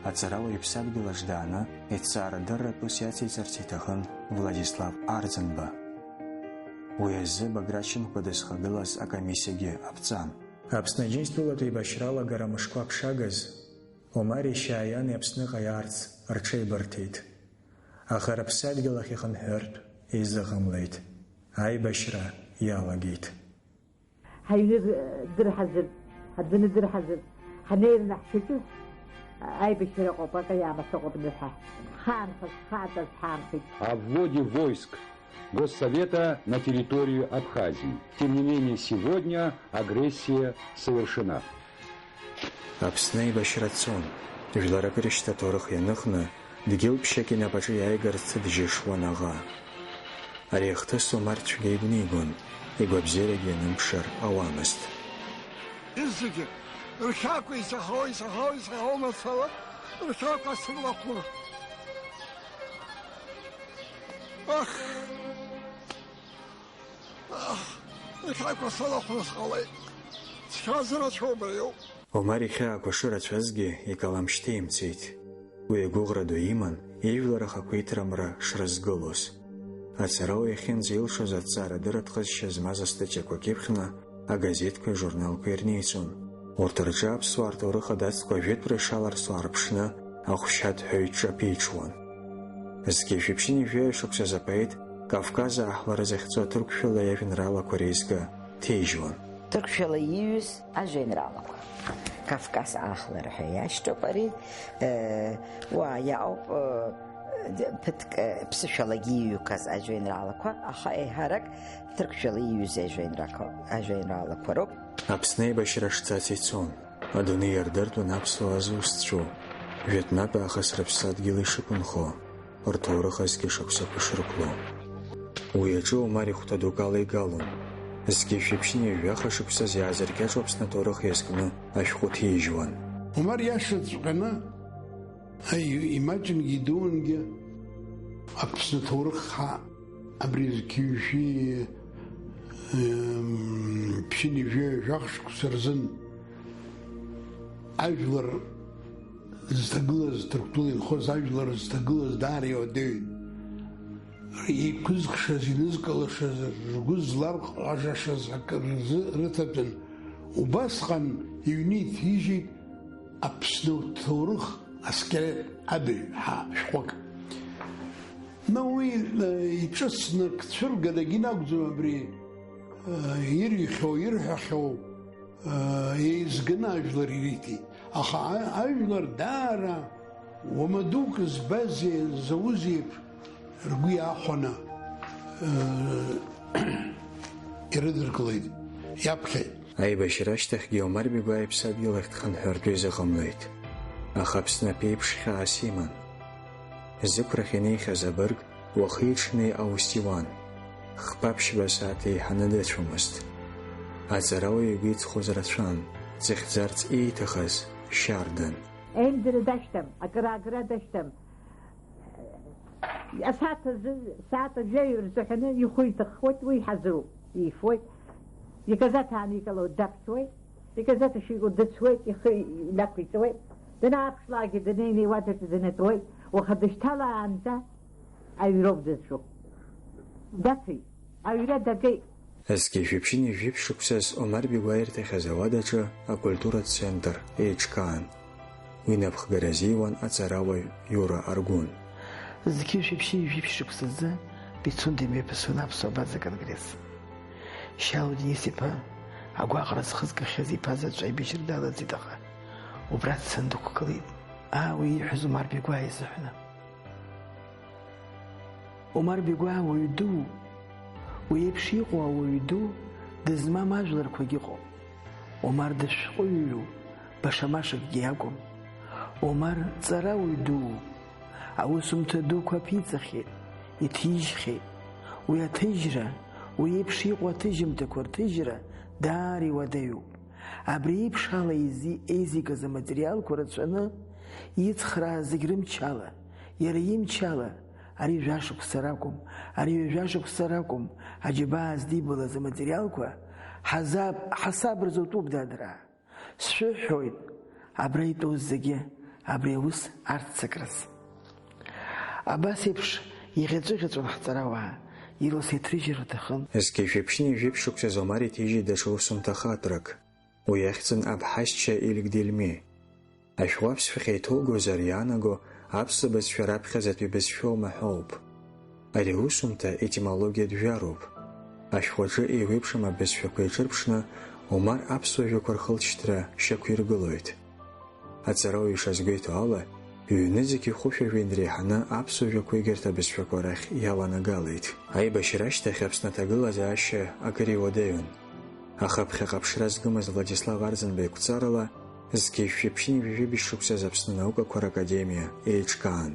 Аҵарауаҩ иԥсадгьыл аҿы дааны, иҭҵаарадырратә ус иациҵарц иҭахын Владислав Арӡынба. Уи азы Баграт Шьынқәба дызхагылаз акомиссиагьы аԥҵан. Аԥсны Аџьынџьтәылатә еибашьра алагара мышқәак шагыз, Омари Шьааиани Аԥсныҟа иаарц рҽеибырҭеит. Аха рыԥсадгьыл ахь ихынҳәыртә изыҟамлеит. Аибашьра иалагеит. Ҳаҩны дырҳазырт, адәаны дырҳазырт, ҳнеираны ҳшаҿыз, аибашьра ыҟоуп, акы иаамасыҟоуп ныҳәа. Ҳхаанхаз, ҳхаатәаз ҳаанхеит. О вводе войск Госсовета на территорию Абхазии. Тем не менее, сегодня агрессия совершена. Аԥсны аибашьра цон, жәларак рышьҭа аҭоурых ианыхны, дгьыл ԥшьак инапаҿы иааигарц дыжьышуан аӷа. Ари ахҭыс Омар цәгьа игәнигон, игәабзиарагьы ианымԥшыр ауамызт. Зегьы рхьаақәа исаҳауа, исаҳауа, исаҳауа мацала, рхьаақәа сырлахәын. Ах! Ах! Рхьаақәа сылахәны сҟалеит. Цқьа зырацәоу убриоуп. Омар ихьаақәа шырацәазгьы икалам шьҭеимҵеит. Уи агәыӷра ду иман, ижәлар ахақәиҭра мра шрызгылоз. Аҵарауаҩ иахьынӡа илшоз аҭҵаарадырратә ҟазшьа змаз астатиақәа кьыԥхьны агазеҭқәеи ажурналқәеи ирнеиҵон. Урҭ рҿы аԥсуаа рҭоурых адацқәа ажәытәра ишаларсу аарԥшны ахәшьадҳәаҩ дҿаԥиҽуан. Зқьи жәшәи ԥшьынҩажәи ҩажәа шықәсазы апоет Кавказ аахлара захьӡу аҭырқәшәала иажәеинраалақәа реизга ҭижьуан. Ҭырқәшәала ииҩыз ажәеинраалақәа. Кавказ аахлара ҳәа иашьҭоуп ари. Э, уа иаауп, э, ԥыҭк, э, ԥсышәалагьы ииҩқәаз ажәеинраалақәа, аха еиҳарак ҭырқәшәала ииҩыз ажәеинраақәа, ажәеинраалақәа роуп. Аԥсны аибашьра шцац ицон. Адунеи иардыртәын аԥсуаа зусҭцәоу, жәытәнатә аахыс рыԥсадгьыл ишықәынхо, рҭоурых азқьышықәсақәа шрықәлоу. Уи аҿы Омар ихәҭа дук алеигалон. Зқьи жәшәи ԥшьынҩажәи жәаха шықәсазы иаазыркьаҿу Аԥсны аҭоурых иазкны ашәҟәы ҭижьуан. Омар иашаҵәҟьаны, аи, имаҷынгьы идуунгьы Аԥсны аҭоурых ҳа Абри зқьи жәшәи, ем, ԥшьынҩажәи жәаха шықәса рзын ажәлар зҭагылаз, Ҭырқәтәыла инхоз ажәлар зҭагылаз даара иуадаҩын. Еиқәызхшаз, инызкылашаз, ргәы зларҟажашаз акы рзы рыҭатәын. Убасҟан иҩны иҭижьит Аԥсны аҭоурых аскелет абаҩ ҳәа шәҟәык. Но уи, э, иҿыцны ак цәыргадагьы инакәӡам абри, э, ирҩхьоу, ирҳәахьоу, э, еизганы ажәлар ириҭеит. Аха а-, ажәлар даара уама дук збазеи, заузи еиԥш ргәы иаахәаны, э, ирыдыркылеит, иаԥхьеит. Аибашьра ашьҭахьгьы Омар Бегәаа иԥсадгьыл ахь дхынҳәыртә изыҟамлеит. Аха Аԥсны аԥеиԥш хьаас иман. Зықәрахь инеихьаз абырг уахи-ҽни аус иуан. Хԥа-ԥшьба сааҭ еиҳаны дыцәомызт. Аҵарауаҩ игәы иҵхоз рацәан. Дзыхьӡарц ииҭахыз шьардан. Аимдара дашьҭам, акыраагара дашьҭам. Асааҭ азы, сааҭ жәаҩа рзыҳәаны ихәы иҭыххоит, уи иҳазыруп, иифоит. Иказаҭ ааникылоит, даԥхьоит. Иказаҭ ашәику дыцәуеит, ихы инақәиҵоит. Данааԥшлакгьы днеины иуадаҿы днатәоит. Уаха дышьҭалаанӡа аҩроуп дызҿу. Даԥхьеит, аҩра дагеит. Зқьи жәшәи ԥшьынҩажәи жәиԥшь шықәсаз Омар Бигәа ирҭахьаз ауадаҿы акультуратә центр еиҿкаан. Уи напхгара азиуан аҵарауаҩ Иура Аргәын. Зқьи жәшәи ԥшьынҩажәи жәиԥшь шықәсазы Пицунда имҩаԥысуан аԥсуа абаза конгресс. Шьалуа Денис-иԥа агәаҟра зхызгахьаз иԥа заҵә аибашьра далаӡит, аха убра дцаны дықәгылеит. Аа, уи ииҳәаз Омар Бигәаа изыҳәан. Омар Бигәаа уаҩ дууп. Уи еиԥш иҟоу ауаҩ ду дызмам ажәларқәагь ыҟоуп. Омар дышәҟәыҩҩуп, баша-машакгьы иакәым. Омар ҵарауаҩ дууп. Аусумҭа дуқәа аԥиҵахьеит, иҭижьхьеит. Уи аҭыжьра, уи еиԥш иҟоу аҭыжьымҭақәа рҭыжьра даара иуадаҩуп. Абри еиԥш ала изи-, еизигаз аматериалқәа рацәаны, ицхраа зегь рымчала, иара имчала, ари жәашықәса ракәым, ари ҩажәа шықәса ракәым, аџьабаа здибалаз аматериалқәа ҳазаб-, ҳасаб рзутәуп, дадраа. Сшәыҳәоит, абра итәоу зегьы абри аус арццакраз. Абас еиԥш иӷьаҵәыӷьаҵәуан ҳҵарауаа, илас иаҭрыжьыр рҭахын. Зқьи жәшәи ԥшьынҩажәи жәиԥшь шықәсаз Омар иҭижьит даҽа усумҭа хаҭарак. Уи иахьӡын Абҳасча Илик Дельми. Ашәҟәы аԥсшәахьа иҭоугозар иаанаго аԥсуа бызшәа раԥхьаӡатәи бызшәоума ҳәоуп. Ари аусумҭа етимологиатә жәароуп. Ашәҟәаҿы еиуеиԥшым абызшәақәа еиҿырԥшны, Омар аԥсуа жәақәа рхылҵшьҭра шьақәиргылоит. Аҵарауаҩ ишазгәеиҭо ала, ҩ-нызқь хәышәажәи иреиҳаны аԥсуа жәақәа егьырҭ абызшәақәа рахь иаланагалеит. Аибашьра ашьҭахь Аԥсны аҭагылазаашьа акыр иуадаҩын. Аха ԥхьаҟа ԥшра згымыз Владислав Арӡынба игәцарала, зқьи жәшәи ԥшьынҩажәи жәибжь шықәсаз Аԥсны анаукақәа ракадемиа еиҿкаан.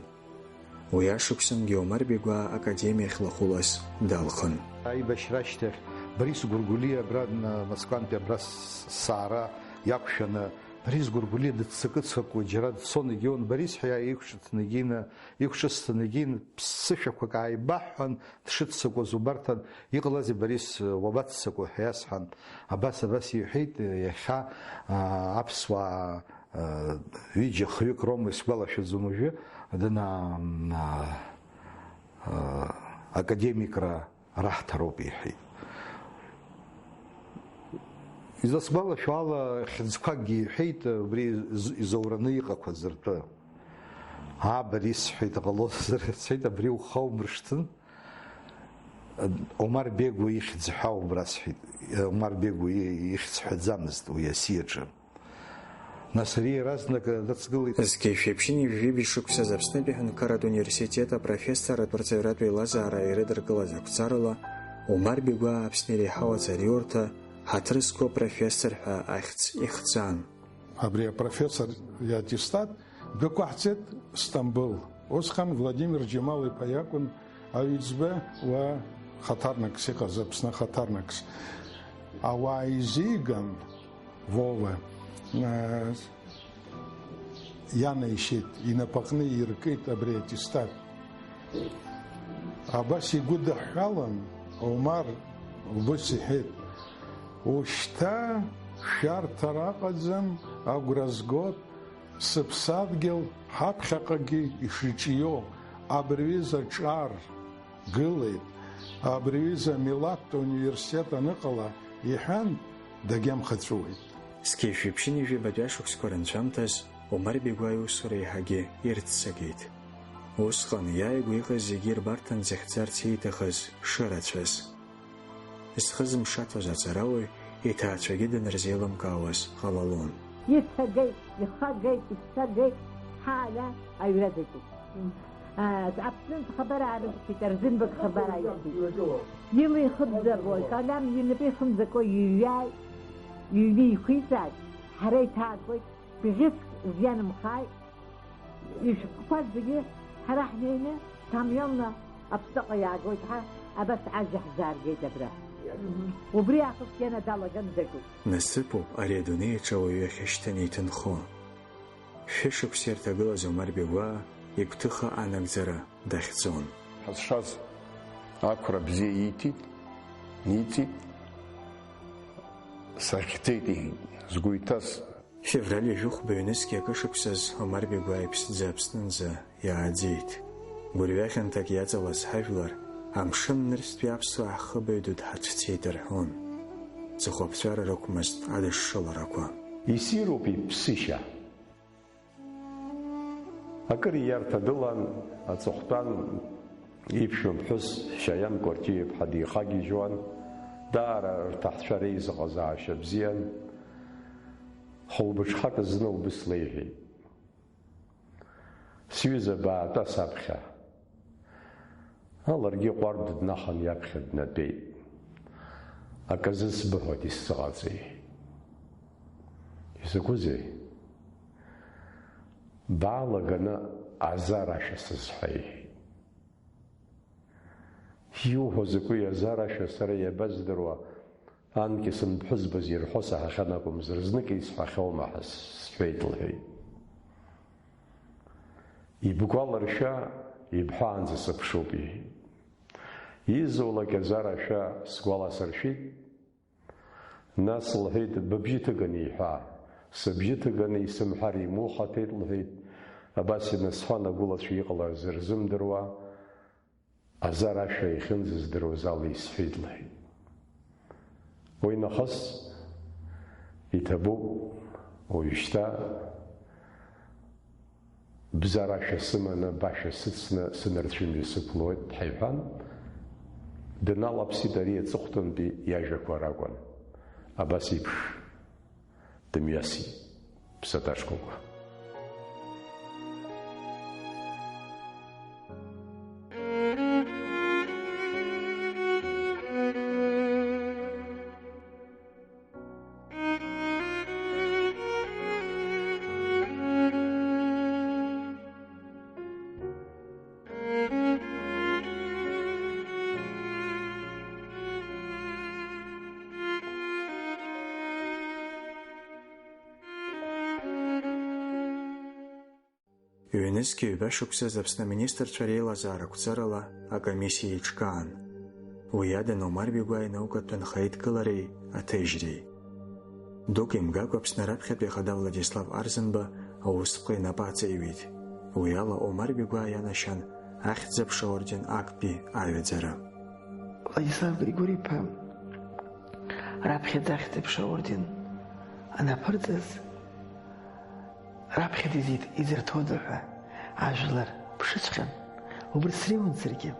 Уи ашықәсангьы Омар Бигәаа академиахь лахәылас далхын. Аибашьра ашьҭахь Борис Гәыргәлиа абра, н-, Москвантәи абра с-, саара иақәшәаны, Борис Гәыргәлиа дыццакы-ццакуа џьара дцон, егьион Борис ҳәа иқәҿыҭны егьины, иқәҿысҭын, егьины ԥсышәақәак ааибаҳҳәан, дшыццакуаз убарҭан, иҟалазеи, Борис, уабаццакуа ҳәа иасҳәан, абас, абас иҳәеит, иахьа, аа, аԥсуаа, аа, ҩыџьа-хҩык роума, исгәалашәаӡом уажәы, дына, аа, аа, академикра раҳҭароуп, иҳәеит. Изасгәалашәо ала, хьыӡқәакгьы иҳәеит, убри из-, изоураны иҟақәаз ртәы. Аа, Борис, сҳәеит, ҟалозар, сҳәеит, абри ухаумыршҭын. Омар Бегу ихьӡ ҳәа убра сҳәеит. Омар Бегу и-, ихьӡ ҳәаӡамызт уи асиаҿы. Нас ари иаразнак ныҵгылеит. Зқьи жәшәи ԥшьынҩажәи жәибжь шықәсаз Аԥснытәи аҳәынҭқарратә университет апрофессорратә рҵаҩратә еилазаара ирыдыркылаз ақәҵарала, Омар Бегуаа Аԥсны иреиҳау аҵариурҭа ҳаҭыр зқәу апрофессор ҳәа ахьӡ ихҵан. Абри апрофессор иаттестат дәықәаҳҵеит Сҭамбыл. Усҟан Владимир Џьамал-иԥа иакәын аҩӡба уа хаҭарнакс иҟаз, Аԥсны хаҭарнакс. Ауаа изиган, Вова, э, ианаишьеит, инапаҟны иркит абри аттестат. Абас игәыдыҳәҳәалан, Омар убас иҳәеит, ушьҭа шәарҭара аҟаӡам, агәра згот, сыԥсадгьыл ҳаԥхьаҟагьы ишиҿио, абри ҩыза ҿар гылеит, абри ҩыза милаҭтә университет аныҟала, иҳәан, дагьамхаҵәуеит. Зқьи жәшәи ԥшьынҩажәи жәабатәи ашықәсқәа рынцәамҭаз Омар Бегуа иусура еиҳагьы ирццакит. Усҟан иааигәа иҟаз зегьы ирбарҭан дзыхьӡарц ииҭахыз шырацәаз. Зхы зымшаҭоз аҵарауаҩ иҭаацәагьы данырзеилымкаауаз ҟалалон. Ицагеит, ихагеит, ицагеит, ҳаала аҩра даҿуп. Аԥснынтә хабар аарыдхит, Арӡынбак хабар ааиртит. Ила ихымӡаго, икалам инапы ихымӡаго иҩааит, иҩны иқәиҵааит, ҳара иҭаагоит, бӷьыцк зианымхааит, ишәҟәқәа зегьы ҳара ҳнеины, ҭамҩалны Аԥсныҟа иаагоит ҳәа, абас ажәа ҳзааргеит абра. Убри аахыс ианадалаган дагәуп. Насыԥуп ари адунеи аҿы ауаҩы иахьышьҭаны иҭынхо. Шәышықәса ирҭагылаз Омар Бегәаа игәҭыха анагӡара дахьӡон. Ҳазшаз ақәра бзиа ииҭеит, ниҵит, сахьӡеит, иҳәеит, сгәы иҭаз. Февраль ҩажәи хәба ҩнызқьи акы шықәсаз Омар Бегәаа иԥсӡы Аԥснынӡа иааӡеит. Гәырҩа хьанҭак иаҵалаз ҳажәлар, амшын нырцәтәи аԥсуаа ҳхыбаҩ ду дҳацәцеит рҳәон. Ҵыхәаԥҵәара рықәмызт адышшыларақәа. Иссируп иԥсышьа. Акыр ииарҭа дылан, аҵыхәтәан иԥшәма ԥҳәыс Шьаиан Кәарҷиа-иԥҳа дихагьежьуан, даара рҭаҳцәа реизыҟазаашьа бзиан. Хәылбыҽхак зны убыс леиҳәеит. Сҩыза, баатәа саԥхьа. Ларгьы ҟәардә днахан иаԥхьа днатәеит. Аказы сбыҳәоит, исзыҟаҵеи? Изакәызеи? Баалаганы азар ашәа сызҳәа, иҳәеит. Иуҳәо закәи, азар ашәа сара иабаздыруа, анкьа сымԥҳәызбаз ирҳәо саҳахьан акәымзар, знык исҳәахьоума ҳәа сҳәеит, лҳәеит. Ибгәаларшәа, ибҳәаанӡа сыԥшуп, иҳәеит. Изулак азар ашәа сгәаласыршәеит. Нас лҳәеит, быбжьы ҭыганы иҳәа. Сыбжьы ҭыганы исымҳәар имухаҭеит, лҳәеит. Абас инасҳәан, агәылацәа иҟалаз рзымдыруа, азар ашәа иахьынӡаздыруаз ала исҳәеит, лҳәеит. Уи нахыс иҭабуп уажәшьҭа бзарашәа сыманы, башәа сыцны сынарцәымҩа сықәлоит, ҳәа иҳәан, дналаԥсит ари аҵыхәтәантәи иажәақәа ракәын. Абас еиԥш дымҩасит ԥсаҭашкәакәа. Ҩнызқьи ҩба шықәсаз Аԥсны аминистрцәа реилазаара ақәҵарала акомиссиа еиҿкаан. Уи иадан Омар Бигәаа инаукатә нхаидкылареи аҭыжьреи. Дук имгакәа Аԥсны раԥхьатәи ахада Владислав Арзынба аусԥҟа инапы аҵеиҩит. Уи ала Омар Бигәаа ианашьан Ахьӡ-аԥша орден актәи аҩаӡара. Владислав Григори-иԥа раԥхьаӡа Ахьӡ-аԥша орден анаԥырҵаз, раԥхьаӡа изит-, изырҭода ҳәа ажәлар ԥшыҵәҟьан, убырҭ среиуан саргьы.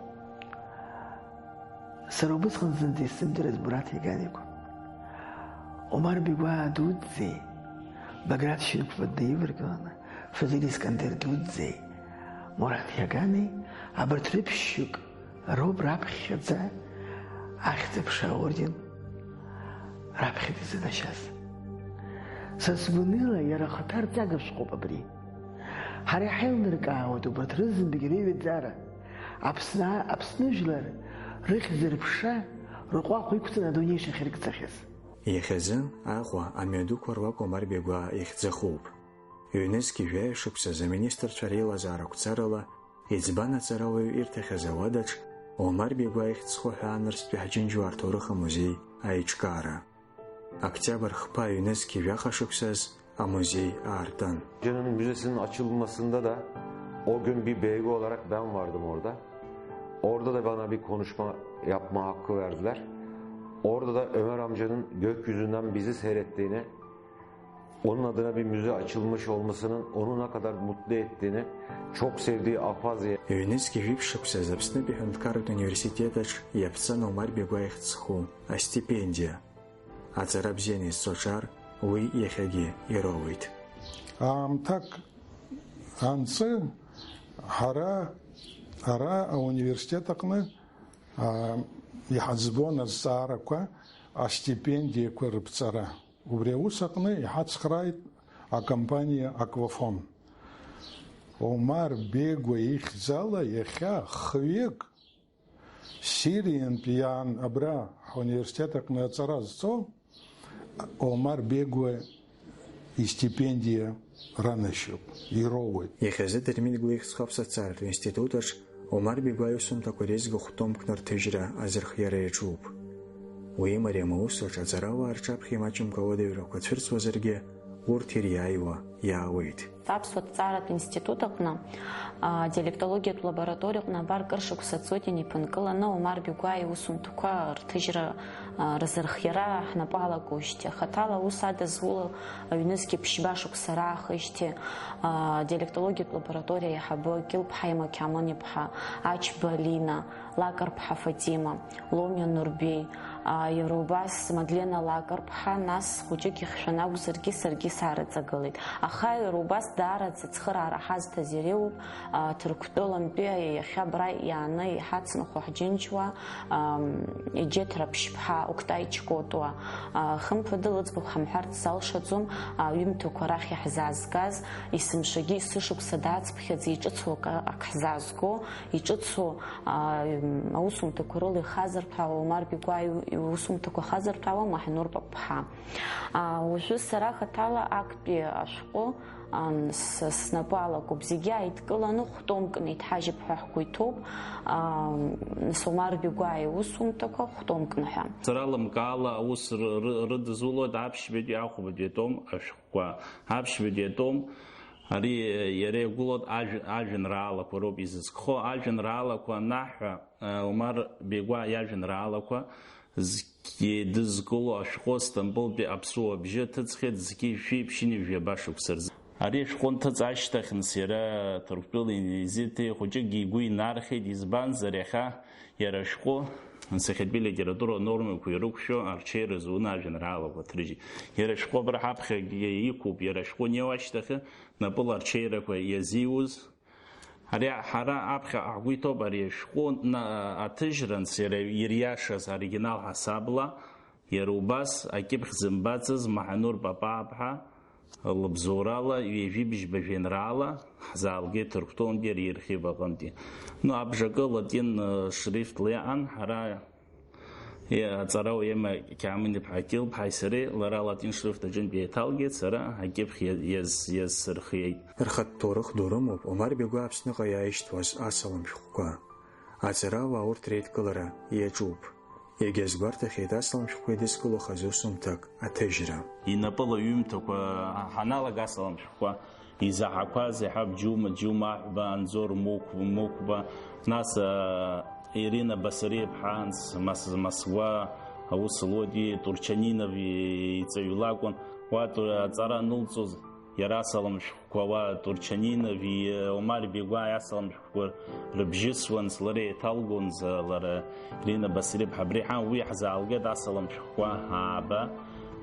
Сара убысҟан зынӡа исзымдырыз Мураҭ Иаган иакәын. Омар Бигәаа дуӡӡеи, Баграт Шьынқәба днаиваргыланы, Фазиль Искандер дуӡӡеи, Мураҭ Иагани, абарҭ рыԥшьҩык роуп раԥхьаӡа Ахьӡ-аԥша аорден раԥхьаӡа изынашьаз. Са сгәаныла, иара ахаҭа рҵага шәҟәуп абри. Ҳара иҳаилнаркаауеит убарҭ рызынтәык реиҩаӡара, Аԥсны, Аԥсны жәлар рыхьӡ-рыԥша рҟәаҟәа иқәҵаны адунеи шахьыргӡахьаз. Иахьазы Аҟәа амҩадуқәа руак Омар Бегәаа ихьӡахуп. Ҩнызқьи жәаҩа шықәсазы аминистрцәа реилазаара ақәҵарала, иӡбан аҵарауаҩ ирҭахьаз ауадаҿ, Омар Бегәаа ихьӡ зху ҳәаа нырцәтәи ҳџьынџьуаа рҭоурых амузеи аиҿкаара. Октиабр хԥа ҩнызқьи жәаха шықәсаз амузеи аартын. Can'ın müzesinin açılmasında da o gün bir beygü olarak ben vardım orada. Orada da bana bir konuşma yapma hakkı verdiler. Orada da Ömer amcanın gökyüzünden bizi seyrettiğini, onun adına bir müze açılmış olmasının onu ne kadar mutlu ettiğini, çok sevdiği Abhazya. Ҩнызқьи жәиԥшь шықәсазы Аԥснытәи аҳәынҭқарратә университет аҿы иаԥҵан Омар Бегәаа ихьӡ зху астипендиа. Аҵара бзианы изҵо аҿар уи иахьагьы ироуеит. Аамҭак анҵы, ҳара ара ауниверситет аҟны, аа, иҳаӡбон азҵаарақәа, астипендиақәа рыԥҵара. Убри аус аҟны иҳацхрааит акомпаниа Аквафон. Омар Бегәа ихьӡала иахьа хҩык Сириантә иаан абра Ҳуниверситет аҟны аҵара зҵо Омар Бегуа истипендиа ранашьоуп, ироуеит. Иахьазы Дырмит Гәлихьӡ хаԥсацаратә институт аҿы Омар Бегуа иусумҭақәа реизга хә-томкны рҭыжьра азырхиара иаҿуп. Уи имариам аус аҿы аҵарауаа рҿаԥхьа имаҷымкәа ауадаҩрақәа цәырҵуазаргьы, урҭ ириааиуа иаауеит. Аԥсуа ҭҵааратә институт аҟны, а, диалектологиатә лабораториаҟны абар кыр шықәса ҵуеит инеиԥынкыланы Омар Бегуа иусумҭақәа рҭыжьра, а, рзырхиара ҳнапы алагоижьҭеи. Хаҭала аус адызуло аҩнызқьи ԥшьба шықәса раахижьҭеи, а, диалектологиатә лабораториа аиҳабы Кьылԥҳа Имақьамын-иԥҳа, Ачба Алина, Лакрԥҳа Фатима, Ломиа Нурбеи, а, иара убас Мадлена Лакрԥҳа, нас хәыҷык ихьшәан акәзаргьы саргьы сарыҵагылеит. Аха иара убас даараӡа ацхыраара ҳазҭаз иреиуоуп, а, Ҭырқәтәылантәи иахьа абра иааны иҳацынхо ҳџьынџьуаа, ам, Иџьеҭ Раԥшьԥҳа, Октай Чкотуа, а, хымԥада лыӡбахә ҳамҳәарц залшаӡом, а, аҩымҭақәа рахь иаҳзаазгаз, есымшагьы есышықәса даацԥхьаӡа иҿыцу акы, ак ҳзаазго, иҿыцу, а, м, аусумҭақәа рыла ихазырҭәаауа Омар Бегуа иу-, иусумҭақәа хазырҭәаауа Маҳанур Папԥҳа. А, уажәы сара хаҭала актәи ашәҟәы, ам, с-, снапы алакуп. Зегьы ааидкыланы хә-томкны иҭҳажьып ҳәа ҳгәы иҭоуп, ам, нас Омар Бегуа иусумҭақәа хә-томкны ҳәа. Сара лымкаала аус ры-, ры-, рыдызулоит аԥшьбатәи ахәбатәи атом ашәҟәқәа. Аԥшьбатәи атом ари иара иагәылоуп ажә-, ажәеинраалақәа роуп изызкхо. Ажәеинраалақәа анаҳҳәа, Омар Бегуа иажәеинраалақәа зқьи дызкыло ашәҟәы Сҭампылтәи аԥсуа бжьы ҭыҵхьеит зқьи жәшәи ԥшьынҩажәи жәаба шықәса рзы. Ари ашәҟәы анҭыҵ ашьҭахь, нас, иара Ҭырқәтәыла инеизыҭи хәыҷыкгьы игәы инархеит, избанзар, иахьа иара ашәҟәы анцәахьатәи литература анормақәа ирықәшәо арҽеира зуны ажәеинраалақәа ҭрыжьит. Иара ашәҟәы абра ҳаԥхьагьы иқәуп, иара ашәҟәы анеиуа ашьҭахьы напыла арҽеирақәа иазиуз. Ари ҳара аԥхьаҟа ҳгәы иҭоуп ари ашәҟәы на-, аҭыжьранс иара ириашаз оригинал ҳасабла, иара убас акьыԥхь зымбацыз Маҳанур Папааԥҳа лыбзоурала ҩажәи бжьба жәеинраала ҳзаалгеит Ҭырқәтәылантәи ари архив аҟынтәи. Ну, абжакы латин, э, шрифтла иаҟан, ҳара Иа-, аҵарауаҩ Ема Қьаамин-иԥҳа Кьылԥҳаи сареи лара алатин шрифт аҿынтә еиҭалгеит, сара акьыԥхь иа-, иаз-, иазсырхиеит. Рхатә ҭоурых ду рымоуп Омар Бегуа Аԥсныҟа иааишьҭуаз асалам шәҟәқәа. Аҵарауаа урҭ реидкылара иаҿуп. Егьа азгәарҭахьеит асалам шәҟәқәа еидызкыло хазы усумҭак аҭыжьра. Инапыла аҩымҭақәа ҳаналага асалам шәҟәқәа изаҳақәаз иаҳа Џьума, Џьума Аҳәба, Анзор Мықә-, Мықәба, нас, а, Ирина Басариа-ԥҳа, анс-, Мас-, Масгәа, аус луеит, Турчанинов и-, иҵаҩ лакәын. Уа Ту-, аҵара анылҵоз, иара асалам шәҟәқәа, уа Турчанинов и-, Омар Бегуа асалам шәҟәқәа рыбжьысуан, лара еиҭалгон, за-, лара Ирина Басариа-ԥҳа абри ҳан, уи ҳзаалгеит асалам шәҟәқәа ааба.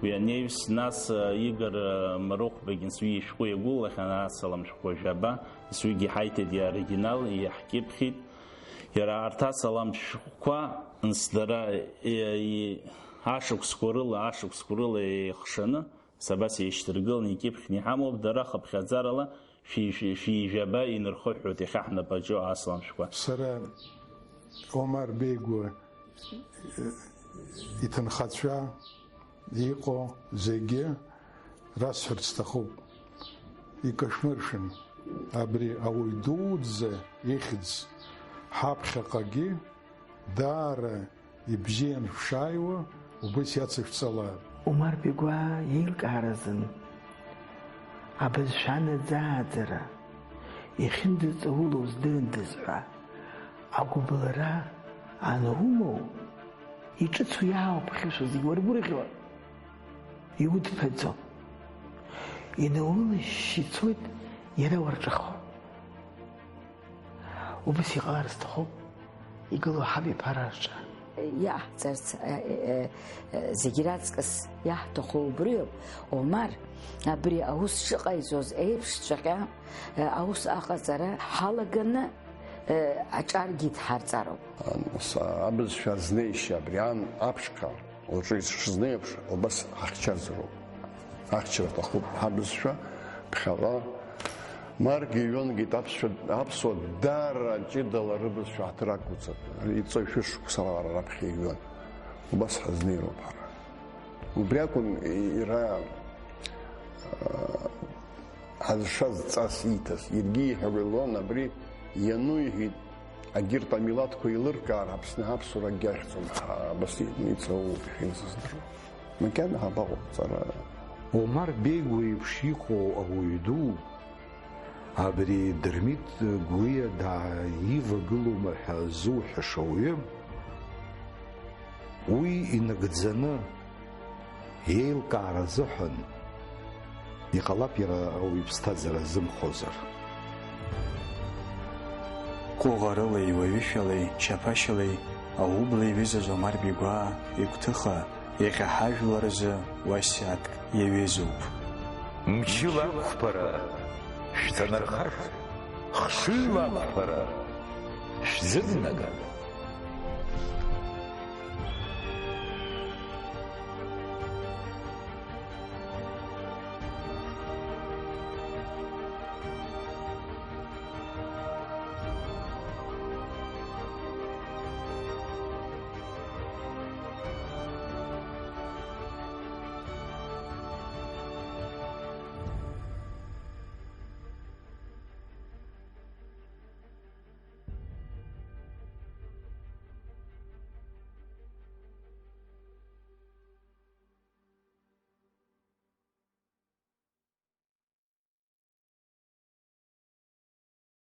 Уи анаҩс, нас, а, Игор, а, Марыхәбагьы, нас, уи ишәҟәы иагәылахьан асалам шәҟәқәа жәаба. Нас уигьы ҳаиҭеит иоригинал, иаҳкьыԥхьит. Иара арҭ асалам шәҟәқәа, нас, дара, е, е, ашықәсқәа рыла, ашықәсқәа рыла еихшаны, нас абас еишьҭаргыланы икьыԥхьны иҳамоуп, дара хыԥхьаӡарала шәи-, шәи-, шәи жәаба инырхыҳәҳәоит иахьа ҳнапаҿы асалам шәҟәқәа. Сара Омар Бегуа, е, иҭынхацәа, иҟоу зегьы расҳәарц сҭахуп. Икашәмыршәын абри ауаҩ дуӡӡа ихьӡ. Ҳаԥхьаҟагьы даара ибзиан шәшааиуа, убыс иацышәҵалааит. Омар Бегуа иеилкааразын абызшәа анаӡааӡара, иахьындыҵаулоу здырындаз ҳәа агәыбылра анумоу, иҿыцу иаауԥхьашәо зегь уаргәырӷьо. Иудԥаӡом. Инаулышьшь ицоит иара уарҿахо. Убас иҟалар сҭахуп игылоу ҳабиԥара рҿы. Иаҳҵарц, э, э, э, зегь раҵкыс иаҳҭаху убриоуп. Омар, абри аус шыҟаиҵоз еиԥш, ҵәаҟьа, э, аус аҟаҵара ҳалаганы, э, аҿаргьы дҳарҵароуп. Абызшәа азнеишьа абри ан аԥшқа. Уаҵәы ишызнеиԥш, убас ҳахьчарӡроуп. Ахьчара аҭахуп ҳабызшәа, ԥхьаҟа Маргьы ҩынгьы аԥсшәа, аԥсуа даара ҷыдала рыбызшәа ҳаҭыр ақәуҵап. Иҵои шәышықәса раԥхьа иҩуан. Убас ҳазнеироуп ҳара. Убри акәын иара, аа, ҳазшаз ҵас ииҭаз. Иаргьы иҳәалон абри иану, иҳәеит, агьырҭ амилаҭқәа еилыркаар, Аԥсны аԥсуара акгьы ахьӡом ҳәа, абас иҳәеит, ицоу иахьынӡаздыруа. Макьана ҳабаҟоу ҵара? Омар Беигәа еиԥш иҟоу ауаҩ ду, абри Дырмит Гәлиа дааивагылома ҳәа зуҳәаша ауаҩы, уи инагӡаны еилкаара азыҳәан иҟалап иара ауаҩ иԥсҭазаара азымхозар. Ҟәыӷарылеи, уаҩышәалеи, чаԥашьалеи аублеи ҩызаз Омар Беигәаа игәҭыха иахьа ҳажәлар рзы уасиаҭк иаҩызоуп. Мчыла ақәԥара шәҭанархаша, хшыҩла ақәԥара шәзырнага.